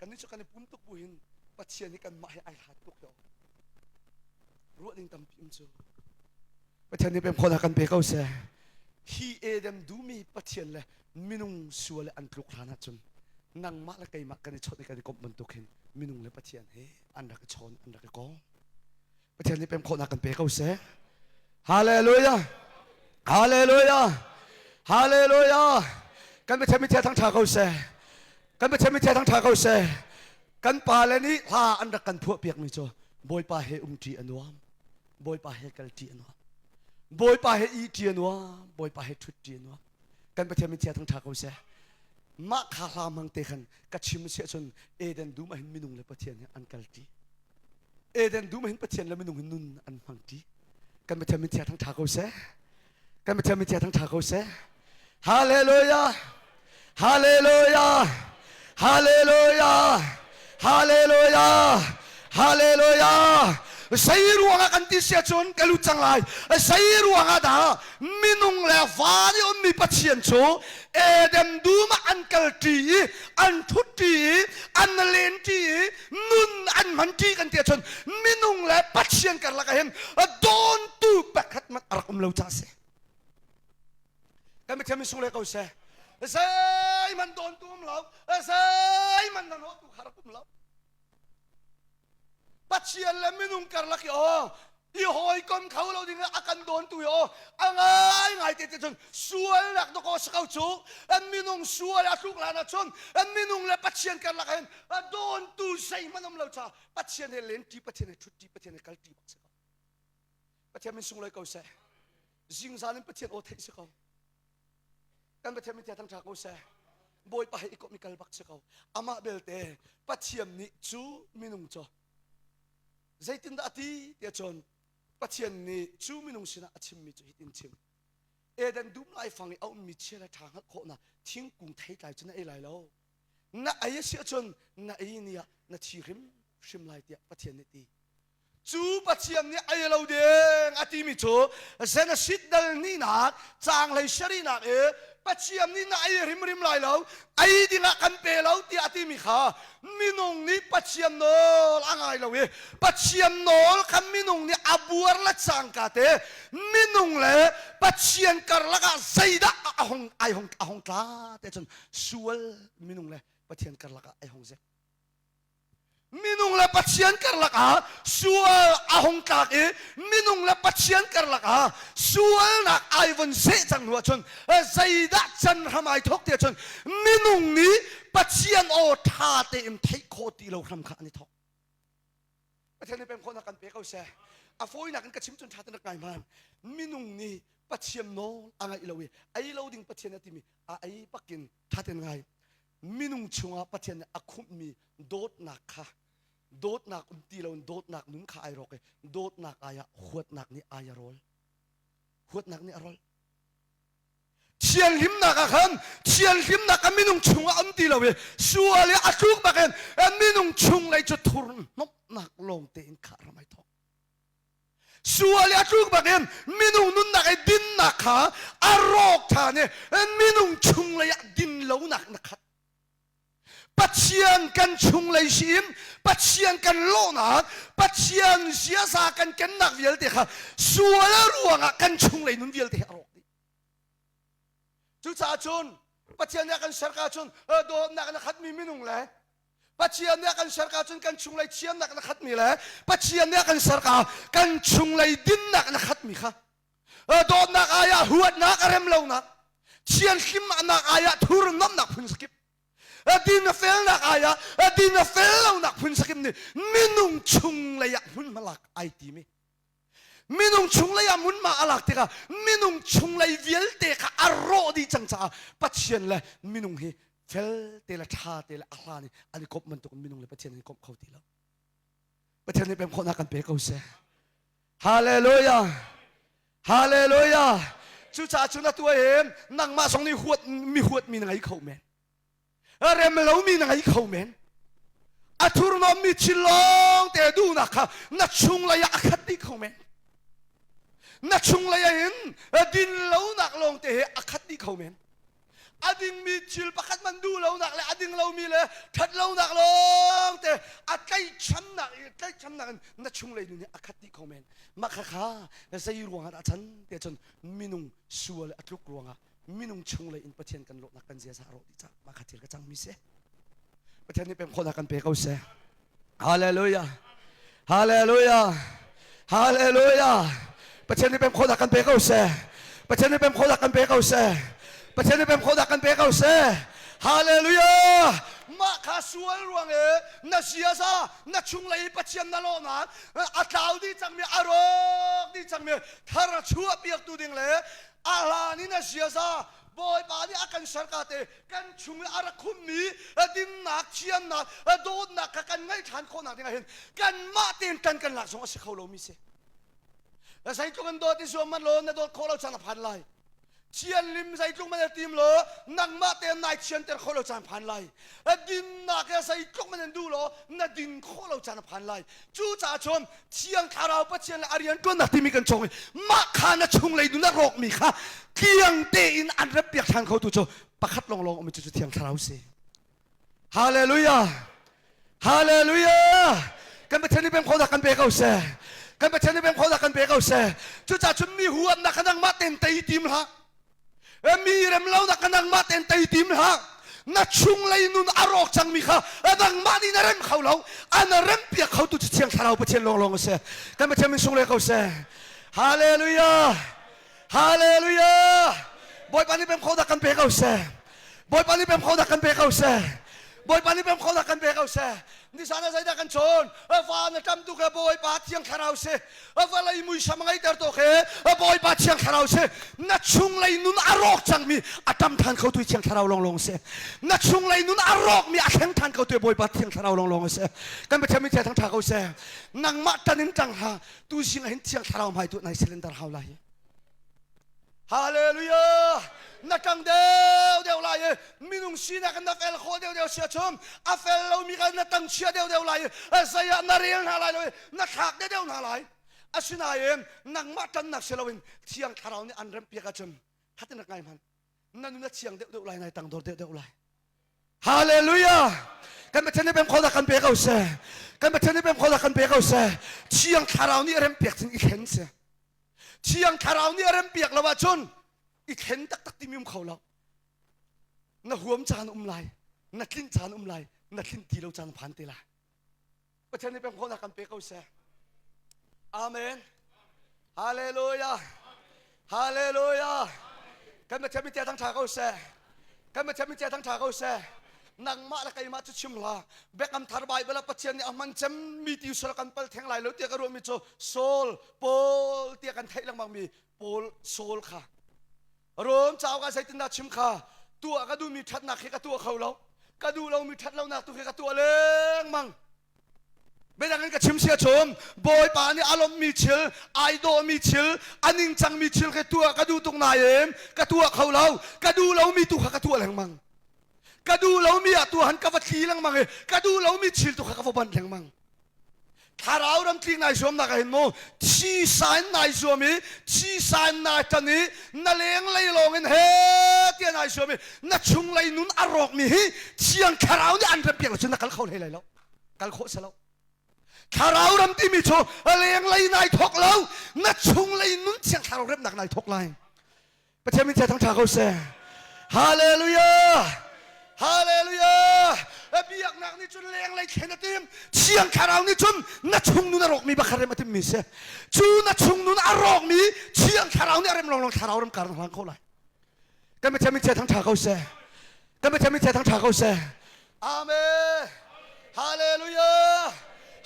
Kannih cu kan i pum tuk bu hin Pathian hi kanmah he ai hlat tuk yo. Ruah ding tampi um cu. Pathian nih pem khawhnak kan pe ko seh. Hi Eden dumi Pathian le minung sual le an tluk hlan ahcun nangmah le keimah kan i chawnh i kan i komh bantuk hin minung le Pathian he an rak i chawn an rak i kom. Pathian nih pem khawhnak kan pe ko seh. Hallelujah. Hallelujah. Hallelujah. Kan Pathian mithiang thangṭha ko seh. Kan Pathian mithiang thangṭha ko seh. Kan pa le nih hla an rak kan phuah piakmi cu Bawipa he umṭi a nuam. Bawipa he kalṭi a nuam. Bawipa he ihṭi a nuam. Bawipa he ṭhutṭi a nuam. Kan Pathian mithiang thangṭha ko seh. Mah kha hla hmang te khan ka chim si ahcun Eden dum ah hin minung le Pathian he an kalṭi. Eden dum hin Pathian le minung hin nun an hmang ṭi. Kan Pathian min thiang thangṭha ko seh. Kan Pathian min thiang thangṭha ko seh. Hallelujah! Hallelujah! Hallelujah! Hallelujah! Hallelujah! Sei ruangah kan ti sia cun ka lut cang lai. Sei ruangah dah minung le van i ummi Pathian cu Eden dum ah an kal ṭi i an ṭhut ṭi i an len ṭi i nun an hman ṭi kan ti ahcun minung le Pathian karlak ah hin dawntu pakhat hmanh a rak um lo caah a si. Kan Pathian min sung le ko seh. Zeihmanh dawntu um lo, zeihmanh hnahnawhtu kha rak um lo. Pathian le minung karlak i aw i hawikom kho lo ding a kan dawntu i aw a ngai ngai te te cun sualnak dawkaw si ko cu an minung sual a tluk lan ahcun an minung le Pathian karlak hin a dawntu zeihmanh um lo ca Pathian he len ṭi Pathian he ṭhut ṭi Pathian he kal ṭi bak si ko Pathian min sunglawi ko seh. Zingzan in Pathian aw theih si ko. Kan Pathian min thang ṭha ko seh. Bawipa he i komh i kal bak si ko. Amah belte Pathian nih cu minung cu zeitindah a ti tiah cun Pathian nih cu minung sinah a chimmi cu hitin chim. Eden dum laifang i a ummi chia le ṭha hngalh khawhnak thingkung theitlai cu na ei lai lo. Na ei a si ahcun na ei ni ah na thi hrimhrim lai tiah Pathian nih ti. Cu Pathian nih ei lo ding a timi cu Genesis dal hnihnak caang hlei sarihnak i Pathian nih na ei hrimhrim lai lo, ei dingah kan pe lo tiah a timi kha minung nih Pathian nawl a ngai lo i Pathian nawl kha minung nih a buar le cangka te minung le Pathian karlak ah zeidah a hong ai hong a hong tla te cun sual minung le Pathian karlak ah ai hong zek. Minung le Pathian karlak ah sual a hung tlak i minung le Pathian karlak ah sualnak ai von seh cang hnu ahcun zeidah can hram ai thawk ti ahcun minung nih Pathian aw ṭha tein theih khawh ti lo hram kha an i thawk. Pathian nih pem khawhnak kan pe ko seh. A fawinak in ka chim cun ṭha tein rak ngai hman. Minung nih Pathian nawl a ngaih lo i ei lo ding Pathian a timi a ei bakin ṭha tein ngai. Minung chungah Pathian nih a khumhmi dawtnak kha dawtnak um ti loin dawtnak nun kha ai rawk i dawtnak ai ah huatnak nih ai a rawl. Huatnak nih a rawl. Thianhlimnak ah khan thianhlimnak a minung chungah um ti lo i sual i a tluk bakin minung chung lei cu thurhnawmhnak lawng tein khah ram ai thawk. Sual i a tluk bakin minung nunnak i dinnak kha a rawk ṭhan i minung chunglei ah dinlonak na khat. Pathian kan chunglei si in Pathian kan lawhnak, Pathian ziaza kan kennak vialte kha sual ruangah kan chunglei nun vialte hi a rawk dih. Cucaah cun Pathian nih a kan ser ka cun dawtnak in a khatmi minung le Pathian nih a kan ser ka cun kan chunglei thiamnak in a khatmi le Pathian nih a kan ser ka kan chunglei dinnak in a khatmi kha dawtnak ai ah huatnak a rem lonak thianhlimnak ai ah thurnomnak phun sakip din a felnak ai ah din a fel lonak phun sakip nih minung chunglei ah hmunhma lak ai timi Minung chunglei ah hmunhma a lak tikah minung chunglei vialte kha a rawh dih cang caah Pathian le minung hi fel te le ṭha te le a hlan i an i komh bantuk in minung le Pathian an i komh kho ti lo. Pathian nih pem khawhnak kan pe ko seh. Hallelujah! Hallelujah! Cucaah cun atu ah hin nangmah zong nih huat mi huatmi na ngei kho men. Rem lomi na ngei kho men. A thurhnawmmi thil lawng te duhnak kha na chunglei ah a khat dih kho men. Na chunglei ah hin din lonak lawng te he a khat dih kho men. A dingmi thil pakhat man duh lonak le a ding lomi le ṭhat lonak lawng te a tlaihchannak i tlaihchannak in na chunglei nun hi a khat dih kho men. Mah kha kha zei ruangah dah chan te cun minung sual a tluk ruangah minung chunglei in Pathian kan lawhnak kan ziaza a rawh dih caah mah kha thil ka cangmi si. Pathian nih pem khawhnak kan pe ko seh. Hallelujah. Hallelujah. Hallelujah. Pathian nih pem khawhnak kan pe ko seh. Pathian nih pem khawhnak kan pe ko seh. Pathian nih pem khawhnak kan pe ko seh. Hallelujah. Mah kha sual ruang i na ziaza na chunglei Pathian na lawhnak a tlau dih cangmi a rawk dih cangmi thar a chuah piaktu ding le a hlan in a ziaza Bawipa nih a kan ser ka te kan chung i a rak khummi dinnak thiannak dawtnak kha kan ngaih ṭhan khawhnak dingah hin kanmah tein ṭan kan lak zong a si kho lomi si. Zeitluk in dawt i zuam man law na dawt khawh lo caan a phan lai. Thianlim zeitluk man tim law nangmah tein nai thianter khawh lo caan phan lai. Dinnak he zeitluk man in duh law na din khawh lo caan a phan lai. Cucaah cun Thiang Thlarau Pathian le a rian ṭuannak timi kan cawng i mah kha na chunglei nun a rawkmi kha tliang tein an rempiak ṭhan khotu cu pakhat lawnglawng um cu Thiang Thlarau si. Hallelujah! Hallelujah! Kan Pathian nih pem khawhnak kan pe ko seh. Kan Pathian nih pem khawhnak kan pe ko seh. Cucaah cun mi huatnak kha nangmah tein tei tim hlah. Mi remlonak kha nangmah tein tei tim hlah. Na chunglei nun a rawk cangmi kha nangmah nih na rem kho lo. An rem piak khotu cu Thiang Thlarau Pathian lawnglawng a si. Kan Pathian min sung ko seh. Hallelujah! Hallelujah! Bawipa nih pem khawhnak kan pe ko seh. Bawipa nih pem khawhnak kan pe ko seh. Bawipa nih pem khonak kan pe ko seh. Nisan ah zeidah kan cawn? Fa na ṭam tuk he Bawipa Thiang Thlarau si. Vawlei muisam a ngeiter tuk he Bawipa Thiang Thlarau si. Na chunglei nun a rawk cangmi a ṭam ṭhan kho tu Thiang Thlarau lawnglawng si. Na chunglei nun a rawkmi a thleng ṭhan kho tu Bawipa Thiang Thlarau lawnglawng si. Kan Pathian min thang ṭha ko seh. Nangmah ṭan in ṭang hlah. Tu zing ah hin Thiang Thlarau hmai tu nai cylinder hau lai. Hallelujah! Na ṭang deuhdeuh lai i minung sinak in na fel khawh deuhdeuh sia chum a fel lomi kha na tang chia deuhdeuh lai i zei ah na rel hna lai lo i na thlak deuhdeuh hna lai. Asinain nangmah ṭannak si loin Thiang Thlarau nih an remhpiak ahcun khatin rak ngai hmanh. Na nun a thiang deuhdeuh lai, nai tangdor deuhdeuh lai. Hallelujah! Kan Pathian nih pem khonak kan pe ko seh. Kan Pathian nih pem khonak kan pe ko seh. Thiang Thlarau nih rempiak cun i thlen seh. Thiang Thlarau nih a rempiak lo ahcun i thlen taktak timi um kho lo. Na huam caan um lai, na tlinh caan um lai, na tlinh ti lo caan phan te lai. Pathian nih pemkhawhnak kan pe ko seh. Amen. Hallelujah. Hallelujah. Kan Pathian min thang ṭha ko seh. Kan Pathian min thang ṭha ko seh. Nangmah le keimah cu chim hlah. Biakam thar Bible ah Pathian nih a hman cemmi ti usal kan pal theng lai lo tiah ka ruahmi cu Saul, Paul tiah kan theih lengmangmi Paul Saul kha. Rom cauk ah zeitindah chim kha tuah ka duhmi ṭhatnak khi ka tuah kho lo. Ka duh lomi ṭhat lonak tu khi ka tuah lengmang. Biadang in ka chim sia chum Bawipa nih a lawmhmi thil, ai dawhmi thil, a ningcangmi thil khi tuah ka duh tuk nain ka tuah kho lo. Ka duh lomi tu kha ka tuah lengmang. Ka duh lomi ah tuahan ka va thli lengmang i ka duh lomi thil tu kha ka va banh lengmang. Thlarau ram tling nai zuamnak ah hin mu thi sa in nai zuam i thi sa in nai tan i na leng lei lawng in he tiah nai zuam i na chung lei nun a rawkmi hi thiang thlarau nih an rempiak lo cun na kal kho hlei lai lo. Kal khawh si lo. Thlarau ram timi cu leng lei nai thok lo na chung lei nun thiang thlarau remnak nai thok lai. Pathian min thang ṭha ko seh. Hallelujah! Hallelujah! Biaknak nih cun lenglei thlen a tim. Thiang Thlarau nih cun na chung nun a rawkmi bakha rem a timmi si. Cu na chung nun a rawkmi Thiang Thlarau nih a rem lawnglawng Thlarau ram kar na hlang kho lai. Kan Pathian min thang ṭha ko seh. Kan Pathian min thang ṭha ko seh. Amen. Hallelujah.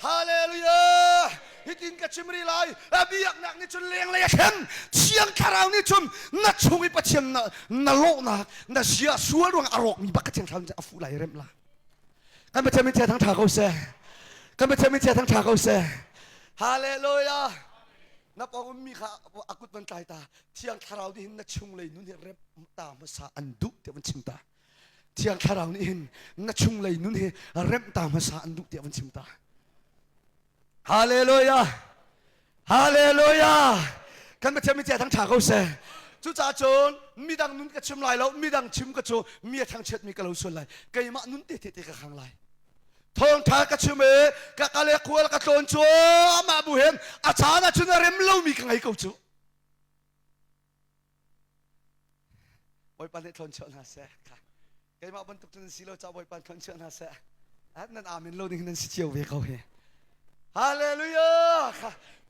Hallelujah. Hitin ka chim rih lai. A biaknak nih cun lenglei a thlen. Thiang Thlarau nih cun na chung i Pathian na, na lawhnak, na sia sual ruang a rawkmi bak ka Thiang Thlarau nih a fuh lai remh la. Kan Pathian min thang ṭha ko seh. Kan Pathian min thang ṭha ko seh. Hallelujah. Na pawng ummi kha a kut van tlai ta. Thiang Thlarau nih hin na chunglei nun hi rem ta hmasa an duh tiah van chim ta. Thiang Thlarau nih hin na chunglei nun hi remh ta hmasa an duh tiah van chim ta. Hallelujah! Hallelujah! Kan Pathian min thang ṭha ko seh. Cucaah cun midang nun ka chim lai lo, midang chim ka cu mi a thangchiatmi ka lo sual lai. Keimah nun te te te ka khang lai. Thawngṭha ka chim i ka kal i khual ka tlawn cu amah bu hin a caan ah cun a rem lomi ka ngei ko cu. Bawipa nih thlawn chuah hna seh. Keimah bantuk cun si lo ca Bawipa thlawn chuah hna seh. Nan amen lo ding nan si cio ve ko hi. Hallelujah!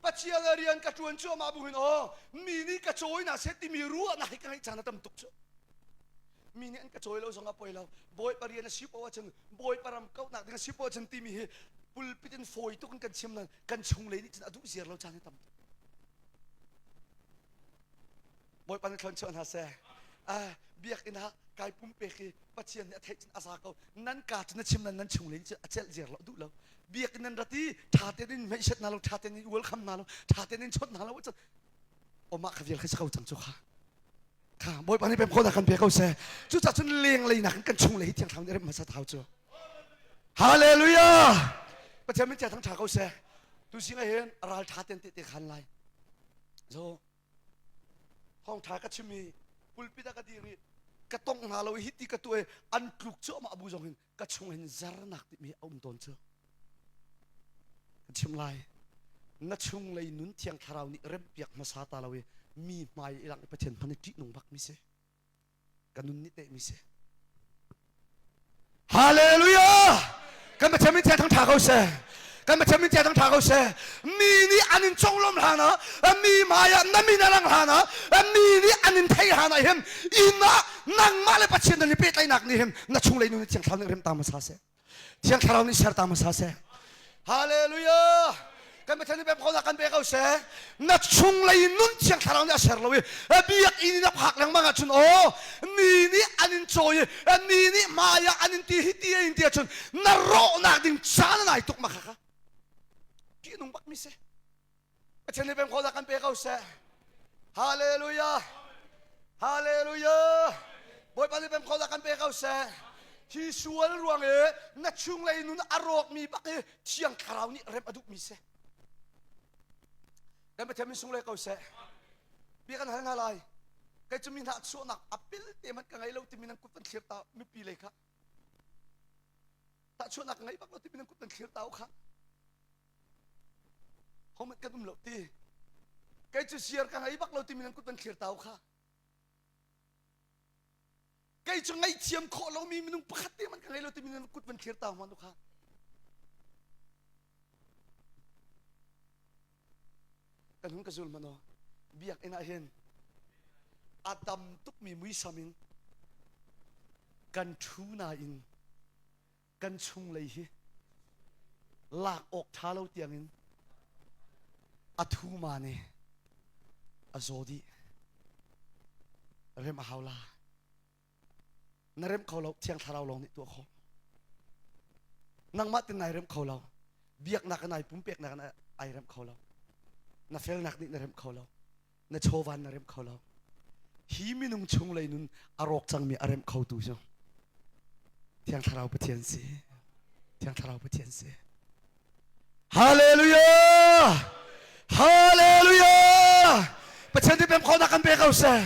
Pathian a rian ka ṭuan cuahmah bu hin aw mi nih ka cawi hna seh timi ruahnak hi ka ngeih caan a tam tuk cu. Mi nih an ka cawi lo zong ah poi lo. Bawipa rian a si poah ahcun Bawipa ram kauhnak ding a si poah ahcun timi hi pulpit in fawi tuk in kan chim nain kan chunglei nih cun a duh ziar lo caan hi tam tuk. Bawipa nih thlawn chuah hna seh. Ah, biakinn ah kai pumpek i Pathian nih a theih cun a za ko. Nan ka cu na chim nan nan chung le cu a celh ziar lo duh lo. Biakinn nan rat i ṭha tein in hmeihset hna lo, ṭha tein in ual kham hna lo, ṭha tein in chawnh hna lo cun omah kha vial kha si ko cang cu kha. Kha Bawipa nih pem khawhnak kan pe ko seh. Cucaah cun lenglei nakin kan chung le hi thiang thlarau nih rem hmasa thau cu. Hallelujah! Pathian min thang ṭha ko seh. Tu sing ah hin ral ṭha ten te te khan lai. Zo thawngṭha ka chim i pulpit ah ka dir i ka tongh hna lo i hiti ka tuah i an tluk cuahmah bu zong hin ka chung hin zernak timi a um tawn cu ka chim lai na chunglei nun thiang thlarau nih rempiak hmasa ta lo i mi hmai i lang i Pathian hman i ṭihnung bak mi si ka nun nih teh mi si Hallelujah! Kan Pathian min thang ṭha ko seh. Kan Pathian min tia tha ko seh. Mi nih an in conglawm hlan ah, mi hmai ah na min a lang hlan ah, mi nih an in thei hlan ah hin inn ah nangmah le Pathian nan i pehtlaihnak nih hin na chunglei nun Thiang Thlarau nih rem ta hmasa seh. Thiang Thlarau nih ser ta hmasa seh. Hallelujah! Kan Pathian nih pemkhawhnak kan pe ko seh. Na chunglei nun Thiang Thlarau nih a ser lo i biakinn in a phak lengmang ahcun aw mi nih an in cawi i mi nih hmai ah an in ti hi ti in ti ahcun na rawhnak ding caan a nai tuk ma kha kha. Ṭihnung bak mi si. Pathian nih pemkhawhnak kan pe ko seh. Hallelujah. Hallelujah. Bawipa nih pemkhawhnak kan pe ko seh. Hi sual ruang i na chunglei nun a rawkmi bak hi Thiang Thlarau nih rem a duhmi si. Kan Pathian min sung le ko seh. Bia kan hal hna lai. Kei cu mi hna chuahnak a pil te hmanh ka ngei lo timi nan kut van thlir ta mipi lei kha. Tahchuahnak ka ngei bak lo timi nan kut van thlir ta u kha. Homat kan um lo ti. Kei cu siar ka ngei bak lo timi nan kut van thlir tau kha. Kei cu ngaihthiam khawh lomi minung pakhat te man ka ngei lo timi nan kut van thlir tau hman kha. Kan hun ka zul mano. Biakinn ah hin a tam tukmi muisam in kan ṭhu nain kan chunglei hi lak awk ṭha lo tiangin a thuma nih a zaw dih rem a hau la na rem kho lo thiang thlarau lawng nih tuah khawh nangmah tin nai rem kho lo biaknak in ai pumpeknak in ai rem kho lo na felnak nih na rem kho lo na chawvan na remh kho lo hi minung chunglei nun a rawk cangmi a remh khotu cu Thiang Thlarau Pathian si Thiang Thlarau Pathian si Hallelujah Hallelujah Pathian nih pem khonak kan pe ko seh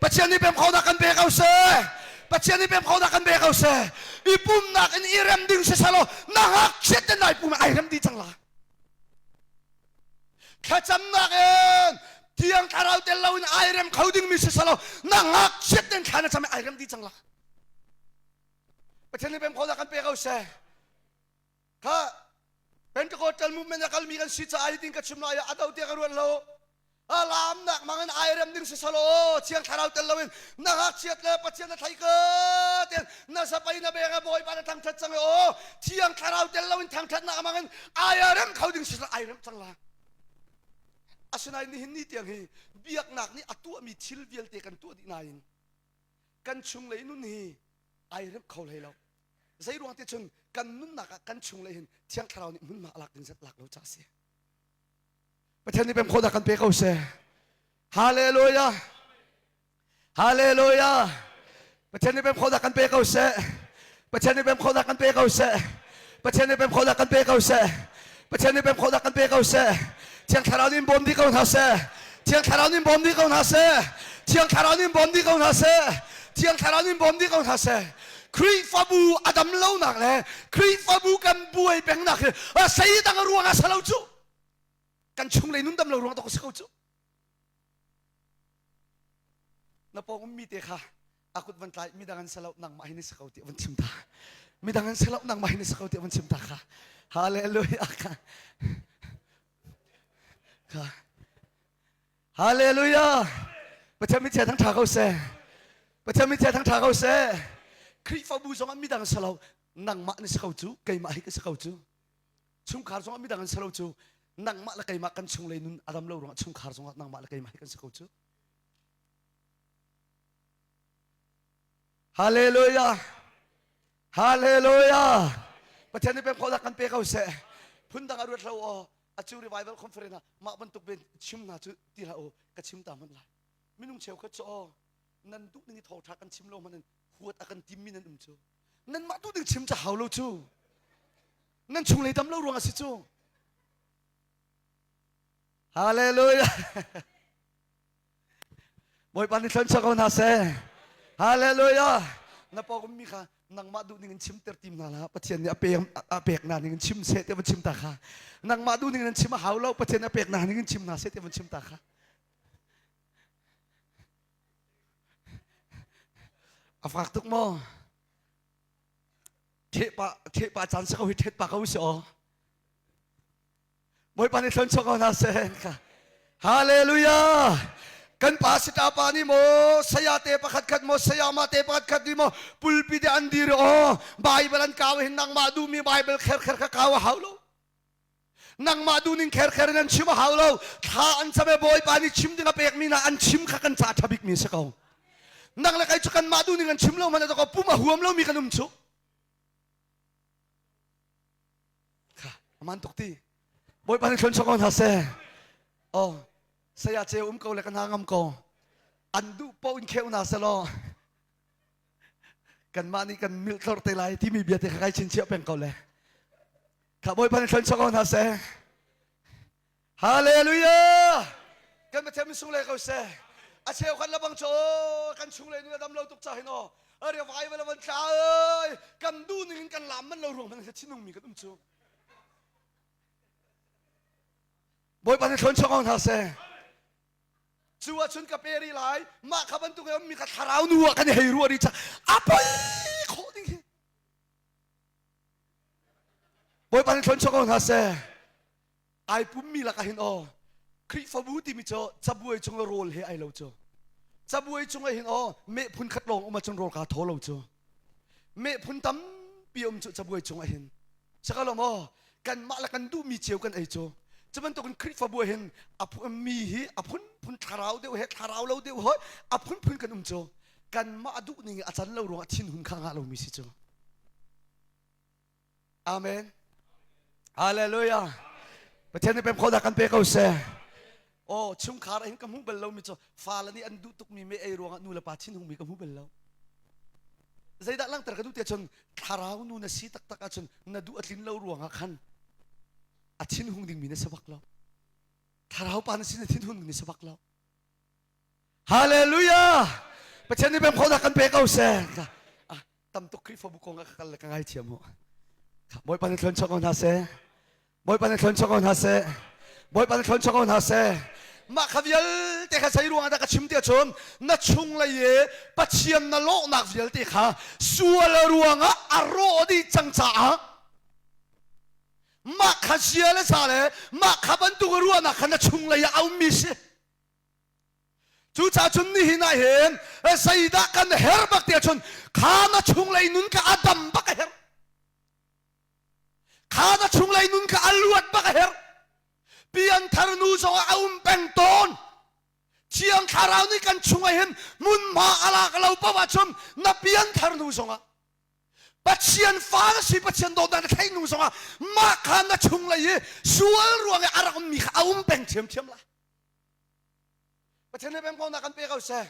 Pathian nih pem khonak kan pe ko seh Pathian nih pem khonak kan pe ko seh i pumnak in i rem ding si salo na ngakchiat te nai pum ai rem di cang la Thlacamnak in Thiang Thlarau tel loin ai rem kho dingmi si salo na ngakchiat ten thla na cam ai rem di cang la. Pathian nih pem kho kan pe ko seh. Kha Pentecostal movement a kalmi kan si caah hitin ka chim lai a do tiang ka ruat lo. Alamnak mangin ai rem ding si salo Thiang Thlarau tel loin na ngakchiat le Pathian na thlai ka ten na sapai na beng a bawipa na thangthat cang o Thiang Thlarau tel loin thangthatnak mangin ai rem kho ding si ai rem cang la asinain nihin ni tiang hi biaknak nih a tuahmi thil vialte kan tuah dih nain kan chunglei nun hi ai rem kho hlei lo zei ruang te cun kan nunnak ah kan chunglei hin thiang thlarau nih hmunhma a lak ding zat lak lo ca si Pathian nih pem khawhnak kan pe ko seh Hallelujah Hallelujah Pathian nih pem khawhnak kan pe ko seh Pathian nih pem khawhnak kan pe ko seh Pathian nih pem khawhnak kan pe ko seh Pathian nih pem khawhnak kan pe ko seh Thiang Thlarau nih bawm dih ko hna seh Thiang Thlarau nih bawm dih ko hna seh Thiang Thlarau nih bawm dih ko hna seh Thiang Thlarau nih bawm dih ko hna seh Khrihfabu a dam lonak le Khrihfabu kan buai pengnak hi a sei dang ruang ah salo cu kan chunglei nun dam lo ruang to si ko cu Na pawng ummi te kha a kut van tlai midang an salo nangmah hi ni si ko ti van chim ta. Midang an salo nangmah hi ni si ko ti van chim ta kha. Hallelujah kha. Kha. Hallelujah. Pathian min thang tha ko seh. Pathian min thang tha ko seh. Khrihfabu zong ah midang salo nangmah ni si ko cu keimah hi ka si ko cu. Chungkhar zong ah midang an salo cu nangmah le keimah kan chunglei nun a dam lo ruangah chungkhar zongah nangmah le keimah hi kan si ko cu. Hallelujah. Hallelujah. Pathian nih pem khawhnak kan pe ko seh. Phundang a ruat lo aw. Acu revival conference ah mah bantuk ben chim hna cu ti hlah u ka chim ta hmanh lai. Minung cheukhat cu aw nan duh ning i thawngtha kan chim lo hmanh in huat a kan tim mi nan um cu. Nanmah duh ding chim ca hau lo cu. Nan chunglei dam lo ruang a si cu. Hallelujah. Bawipa nih thluachuah ko hna seh. Hallelujah. Na pawng ummi kha nangmah duh ning in chimter tim hna hlah. Pathian nih a pek a pek na ning in chim seh tiah van chim ta kha. Nangmah duh ning in chim a hau lo. Pathian a pek na ning in chim hna seh tiah van chim ta kha. A fak tuk maw? Theh pa theh pa caan si ko hi thet pa ko si aw. Bawipa nih thluachuah ko hna seh. Hallelujah. Kan pa sita pa nih maw saya te pakhat khat maw sayama te pakhat khat nih maw pulpit an dir aw Bible an kau hin nangmah duhmi Bible kher kher kha kau a hau lo. Nangmah duhning kher kher in an chim a hau lo. Thla an cam e Bawipa nih chim ding a pekmi hna an chim kha kan ca ṭha bikmi si ko. Nang le kai cu kanmah duhning an chim lo hmanh ah pum a huam lomi kan um cu. Kha aman tuk ti. Bawipa nih thlon ko hna seh. Oh, saya ce um ko le ka hna ngam ko. An duh paoh in kheu hna selaw kanmah nih kan milh tlor te lai timi bia te kha kai chinchiah peng ko le. Kha Bawipa nih thlon ko hna seh. Hallelujah! Kan Pathian min sung le ko seh. A cheu khan labang cho kan chung le nu dam lo tuk cha hin aw. Are vai va van tla oi kan du ning in kan lam man lo ruang man thinung mi kan um chu. Bawipa nih thlon chong hna seh. Cu ahcun ka pe ri lai mah kha bantuk i mi kha thlarau nu ah kan hei ruah ri cha a poi khawh ding hi. Bawipa nih thlon chong hna seh. Ai pummi lakah hin aw Khrihfabu timi cu cabuai cung i rawl he ai lo cu. Cabuai cung ah hin aw meh phun khat lawng um ahcun rawl kaa thaw lo cu. Meh phun tampi um cu cabuai cung ah hin. Sakalo maw kanmah le kan duhmi cio kan ei cu. Cu bantukin Khrihfabu ah hin a mi hi a phunphun thlarau deuh he thlarau lo deuh hoi a phunphun kan um cu. Kanmah duh ning i a can lo ruangah thinhun kha ngah lomi si cu. Amen. Hallelujah. Pathian nih pem khawhnak kan pe ko seh. Oh, chungkhar hin ka hmu bal lomi cu fale nih an duh tukmi me ei ruangah nu le pa thinhungmi ka hmu bal lo. Zeidah langhter ka duh tiah cun thlarau nu na si taktak ahcun na duh a tlin lo ruangah khan a thinhung dingmi na si bak lo. Thlarau pa na si na thinhung dingmi si bak lo. Hallelujah! Pathian nih pem khawhnak kan pe ko seh. Tam tuk Khrihfabu kong ah ka kal le ka ngaithiam mu. Bawipa nih thlon chuak ko hna seh. Bawipa nih thlon chuak ko hna seh. Bawipa nih thlon chuak ko hna seh. Mah kha vialte kha zei ruangah dah ka chim tiah cun na chunglei i Pathian na lawhnak vialte kha sual ruangah a rawh dih cang caah mah kha zia le za le mah kha bantuk ruahnak kha na chunglei ah a ummi si. Cucaah cun nihin ah hin zeidah kan herh bak tiah cun kha na chunglei nun kha a dam bak a herh. Kha na chunglei nun kha a luat bak a herh. Pianthar nu zong ah a um peng tawn. Thiang Thlarau nih kan chungah hin hmunhma a lak lo paoh ahcun na pianthar nu zongah Pathian fa na si Pathian dawtnak na theih nu zongah mah kha na chunglei i sual ruang i a rak ummi kha a um peng ṭhiamṭhiam lai. Pathian nih pemkawnak kan pe ko seh.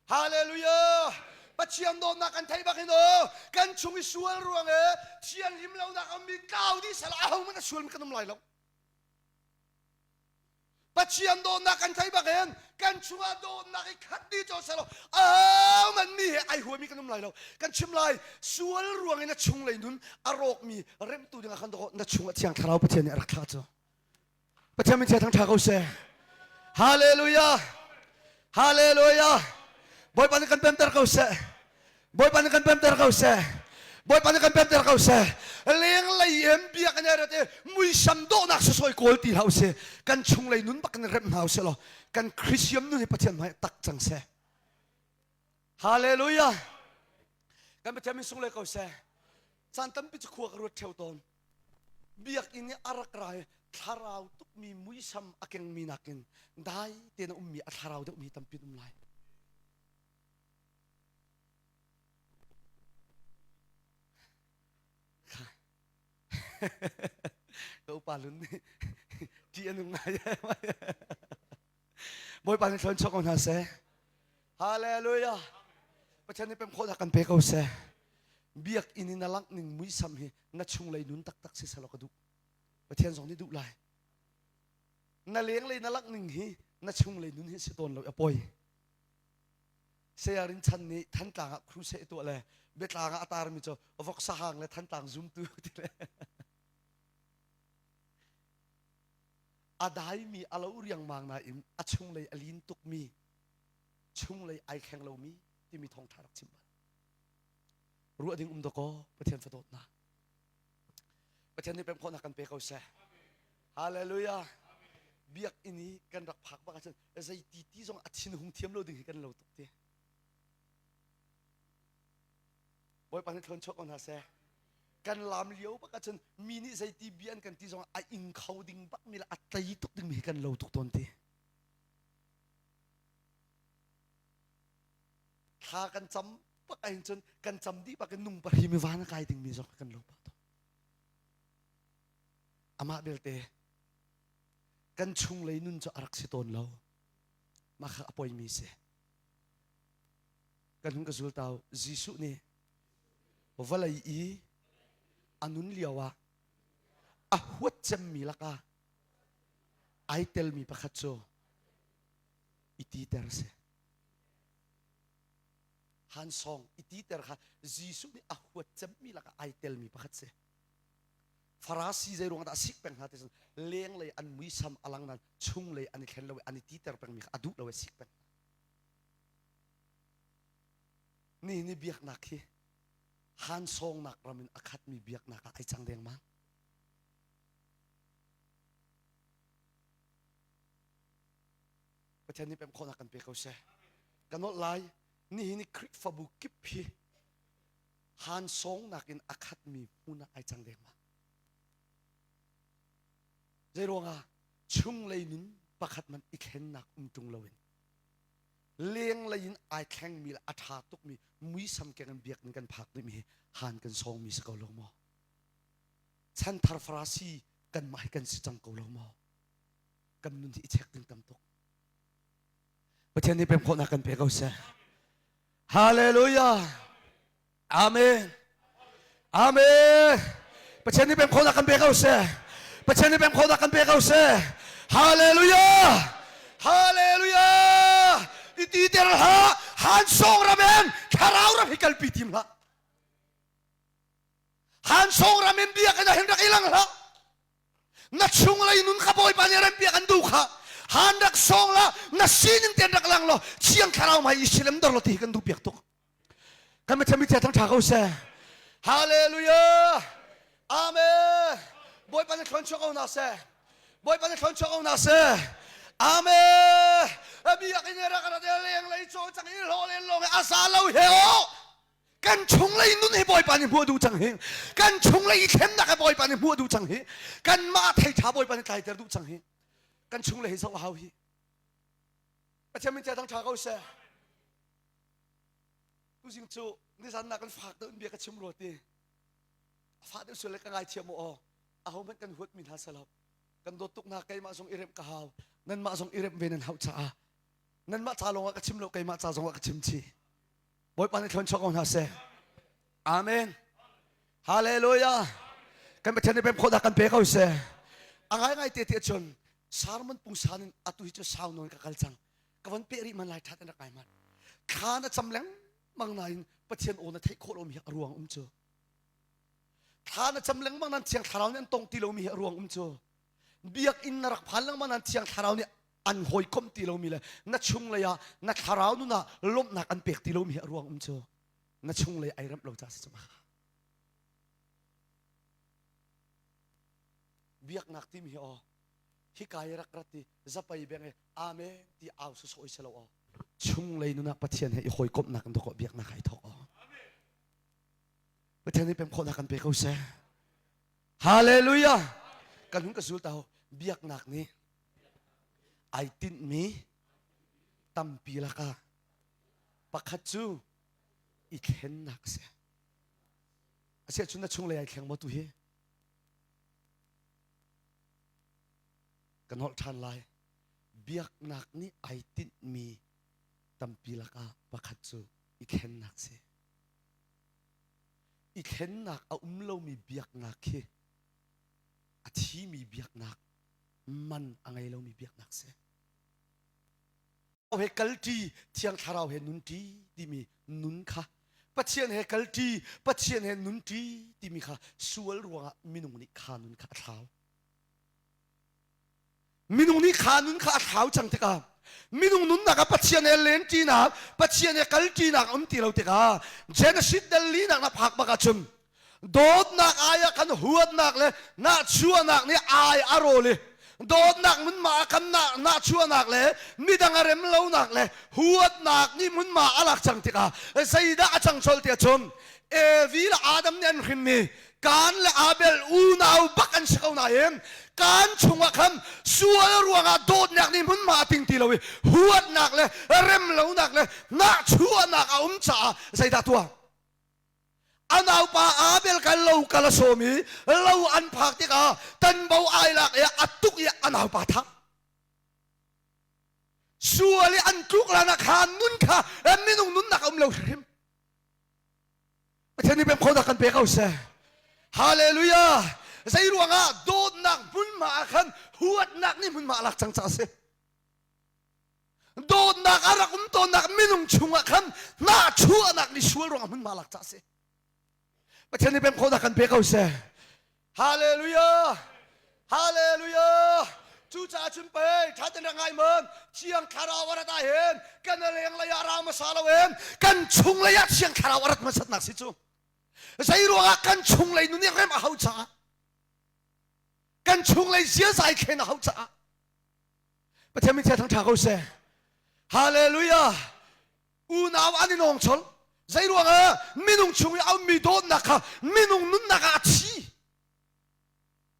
Hallelujah. Pathian dawtnak kan theih bak hin aw kan chung i sual ruang e thianhlim lonak a mi tlau dih sal aho hmanh a sual mi kan um lai lo. Pathian dawtnak kan theih bak hin kan chungah dawtnak i khat dih cho selo aho man mi he ai huami kan um lai lo. Kan chim lai sual ruang in a chung lei nun a rawk mi remtu ding ah khan na chungah thiang thlarau Pathian nih a rak thlah cu. Pathian min thang ṭha ko seh. Hallelujah. Hallelujah. Bawipa nih kan pemter ko seh. Bawipa nih kan pemter ko seh. Bawipa nih kan pemter ko seh. Leng lei em biak ne rat e muisam dawhnak sasawi kawl ti hlah usih. Kan chunglei nun bak in remh hna usih law kan Christian nun hi Pathian hmai tak cang seh. Hallelujah. Kan Pathian min sung le ko seh. Caan tampi cu khua ka ruat ṭheo tawn. Biakinn i a rak ra i thlarau tukmi muisam a kengmi nakin dai tein a ummi a thlarau deuhmi tampi an um lai. Ka upa lun nih ṭih a nung ngai. Bawipa nih thlawn chuak ko hna seh. Hallelujah. Pathian nih pem khawhnak kan pe ko seh. Biakinn in a langh ning muisam hi na chunglei nun taktak si selaw ka duh. Pathian zong nih duh lai. Na lenglei na langh ning hi na chunglei nun hi si tawn lo a poi. Saya Rin Chan nih Thantlang ah crusade tuah le biatlang ah a tarmi cu voksa hang le Thantlang zumtu ti le a daimi a lo riangmang nain a chunglei a lin tukmi chunglei ai thleng lomi timi thawngṭha rak chim bal ruah ding um dakaw Pathian fadawtnak Pathian nih pem khawhnak kan pe ko seh. Hallelujah. Biakinn i kan rak phak bak ahcun zei ti ti zong a thin hung thiam lo ding hi kan lo tuk ti. Bawipa nih thlawn chuak ko hna seh. Kan lam lio bak ahcun mi nih zei ti bia an kan ti zong a ing kho ding bak mi le a tlei tuk ding mi hi kan lo tuk tawn ti. Thla kan cam bak ahhin cun kan cam dih bak in nung pahri mi van a kai ding mi zong kan lo pah tawn. Amah belte kan chunglei nun cu a rak si tawn lo. Mah kha a poimi si. Kan hun ka zultau Jesuh nih vawlei i a nun lio ah a huat cemmi lakah ai telmi pakhat cu i titer si. Han song i titer kha Jesuh nih a huat cemmi lakah ai telmi pakhat si. Farasi zei ruang dah sik peng hna ti cun lenglei an muisam a lang nain chunglei an i thlen lo i an i titer pengmi kha a duh lo i sik peng. Ni ni biaknak hi hansawngnak ram in a khatmi biaknak ah ai cang dengmang. Pathian nih pem khawhnak kan pe ko seh. Ka nolh lai nihin i Khrihfabu kip hi hansawngnak in a khatmi hmun ah ai cang dengmang. Zei ruangah chunglei nun pakhat man i thlennak um ṭung loin lenglei in ai thlengmi le a ṭha tukmi muisam keng in biakinn kan phak dihmi hi han kan sawngmi si ko lo maw? Chanthar Farasi kanmah hi kan si cang ko lo maw? Kan nun hi i check ding tam tuk. Pathian nih pem khawhnak kan pe ko seh. Hallelujah. Amen. Amen. Pathian nih pem khawhnak kan pe ko seh. Pathian nih pem khawhnak kan pe ko seh. Hallelujah. Hallelujah. I ti ter hlah. Han song ram in thlarau ram hi kalpi tim hlah. Han song ram in biakinn ah hin rak i lang hlah. Na chunglei nun kha Bawipa nih rempiak an duh kha. Han rak song la na sining ten rak lang law thiang thlarau mai i silem dor lo ti hi kan duh piak tuk. Kan Pathian mi thang tha ko seh. Hallelujah. Amen. Bawipa nih thlon chuak ko hna seh. Bawipa nih thlon chuak ko hna seh. Amen. Biakinn rak rat leng lei caw cang i hlawh len lawng a za lo he o. Kan chunglei nun hi Bawipa nih hmuh duh cang hi. Kan chunglei i thlennak hi Bawipa nih hmuh duh cang hi. Kan mah thei tha Bawipa nih tlaiter duh cang hi. Kan chunglei hi zoh a hau hi. Pathian min thang tha ko seh. Tuzing cu nizan nak kan fak deuh in bia ka chim rua ti. A fah deuh sual le ka ngaithiam u aw. Aho hmanh kan huat mi hna selo. Kan dawt tuk hna keimah zong i remh ka hau. Nanmah zong i remh ve nan hauh caah. Nanmah ca lawng ah ka chim lo keimah ca zong ah ka chim chih. Bawipa nih thlon chuak ko hna seh. Amen. Hallelujah. Kan Pathian nih pem khawh dah kan pe ko seh. A ngai ngai te ti cun sermon pungsan in atu hi cu sau nawn ka kal cang. Ka van peh rih man lai ṭhat in rak ngai man. Thla na cam lengmang nain Pathian aw na theih khawh lomi hi a ruang um cu. Thla na cam lengmang nan Thiang Thlarau nih an tong ti lomi hi a ruang um cu. Biakinn na rak phan lengmang nan Thiang Thlarau nih an hawikomh ti lomi le na chunglei ah na thlarau nun ah lawmhnak an pek ti lomi hi a ruang um cu. Na chunglei ai remh lo ca si cu ma. Biaknak timi hi aw hika i rak rat i zapei beng i amen ti au sawsawh i si lo aw chunglei nun ah Pathian he i hawikomhnak in dawk biaknak ai thawk aw Pathian nih pem khawhnak kan pe ko seh Hallelujah kan hun ka zul tau biaknak nih ai tinhmi tampi lakah pakhat cu i thlennak a si asiahcun na chunglei ai thleng maw tu hi Kan holh ṭhan lai. Biaknak nih ai tinhmi tampi lakah pakhat cu i thlennak si. I thlennak a um lomi biaknak khi a thimi biaknak man a ngei lomi biaknak si. He kalṭi, Thiang Thlarau he nunṭi timi nun kha Pathian he kalṭi, Pathian he nunṭi timi kha sual ruangah minung nih kha nun kha a thlau. Minung nih kha nun kha a thlau cang tikah minung nunnak ah Pathian he lenṭinak, Pathian he kalṭinak a um ti lo tikah Genesis dal linak na phak bak ahcun. Dawtnak ai ah khan huatnak le nahchuahnak nih ai a rawl i dawtnak hmunhma ah khan nahchuahnak le midang a rem lonak le huatnak nih hmunhma a lak cang tikah zeidah a cang colh tiah cun Evi le Adam nih an hrinmi Kaan le Abel unau bak an si ko nain kaan chungah khan sual ruangah dawtnak nih hmunhma a ting ti lo i huatnak le remlonak le nahchuahnak a um caah zeidah tuah? A naupa Abel kha lo kal a sawm i lo an phak tikah tanbo ai lak i a tuk i a naupa thah. Sual i an tluk lan ah khan nun kha minung nunnak a um lo hrim. Pathian nih pem khonak kan pe ko seh. Hallelujah! Zei ruangah dawtnak hmunhma ah khan huatnak nih hmunhma a lak cang caah a si. Dawtnak a rak um tawnnak minung chungah khan hnahchuahnak nih sual ruangah hmunhma a lak caah a si. Pathian nih pem khonak kan pe ko seh. Hallelujah! Hallelujah! Cucaah cun pei ṭha tein rak ngai mon Thiang Thlarau a rat ah hin kan lenglei ah ra hmasa lo in kan chunglei ah Thiang Thlarau a rat hmasatnak si cu. Zei ruangah kan chunglei nun i rem a hau caah kan chunglei ziaza i thlen a hau caah Pathian min thang ṭha ko seh. Hallelujah! Unau an i nawng chol. Zei ruangah minung chung i a ummi dawtnak kha minung nunnak ah a thi.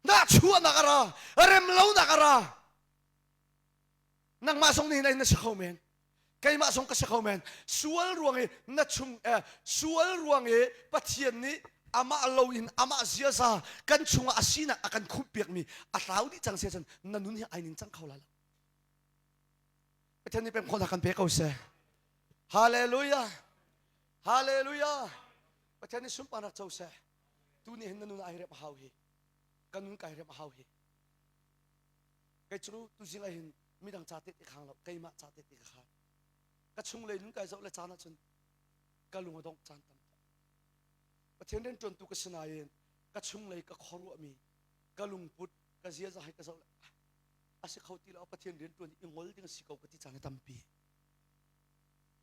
Nahchuahnak a ra, remlonak a ra. Nangmah zong nih na si kho men. Keimah zong ka si kho men. Sual ruang i na chung eh, sual ruang i Pathian nih amah lo in amah ziaza kan chungah a sinak a kan khumhpiakmi a tlau dih cang sia cun na nun hi ai ning cang kho lai lo. Pathian nih pem khawhnak kan pe ko seh. Hallelujah. Hallelujah. Pathian nih sunparnak co seh. Tu nih hin na nun ai rem a hau hi. Ka nun kai rem a hau hi. Kei cu tu zing ah hin midang ca te te khang lo keimah ca te te ka khan. Ka chunglei nun kai zoh le caan ahcun ka lung a dongh caan tam. Pathian rian ṭuantu ka si nain ka chunglei ka khuaruahmi ka lungput ka ziaza hai ka zoh le a si kho ti lo Pathian rian ṭuan i ngol ding a si ko ka ti caan a tampi.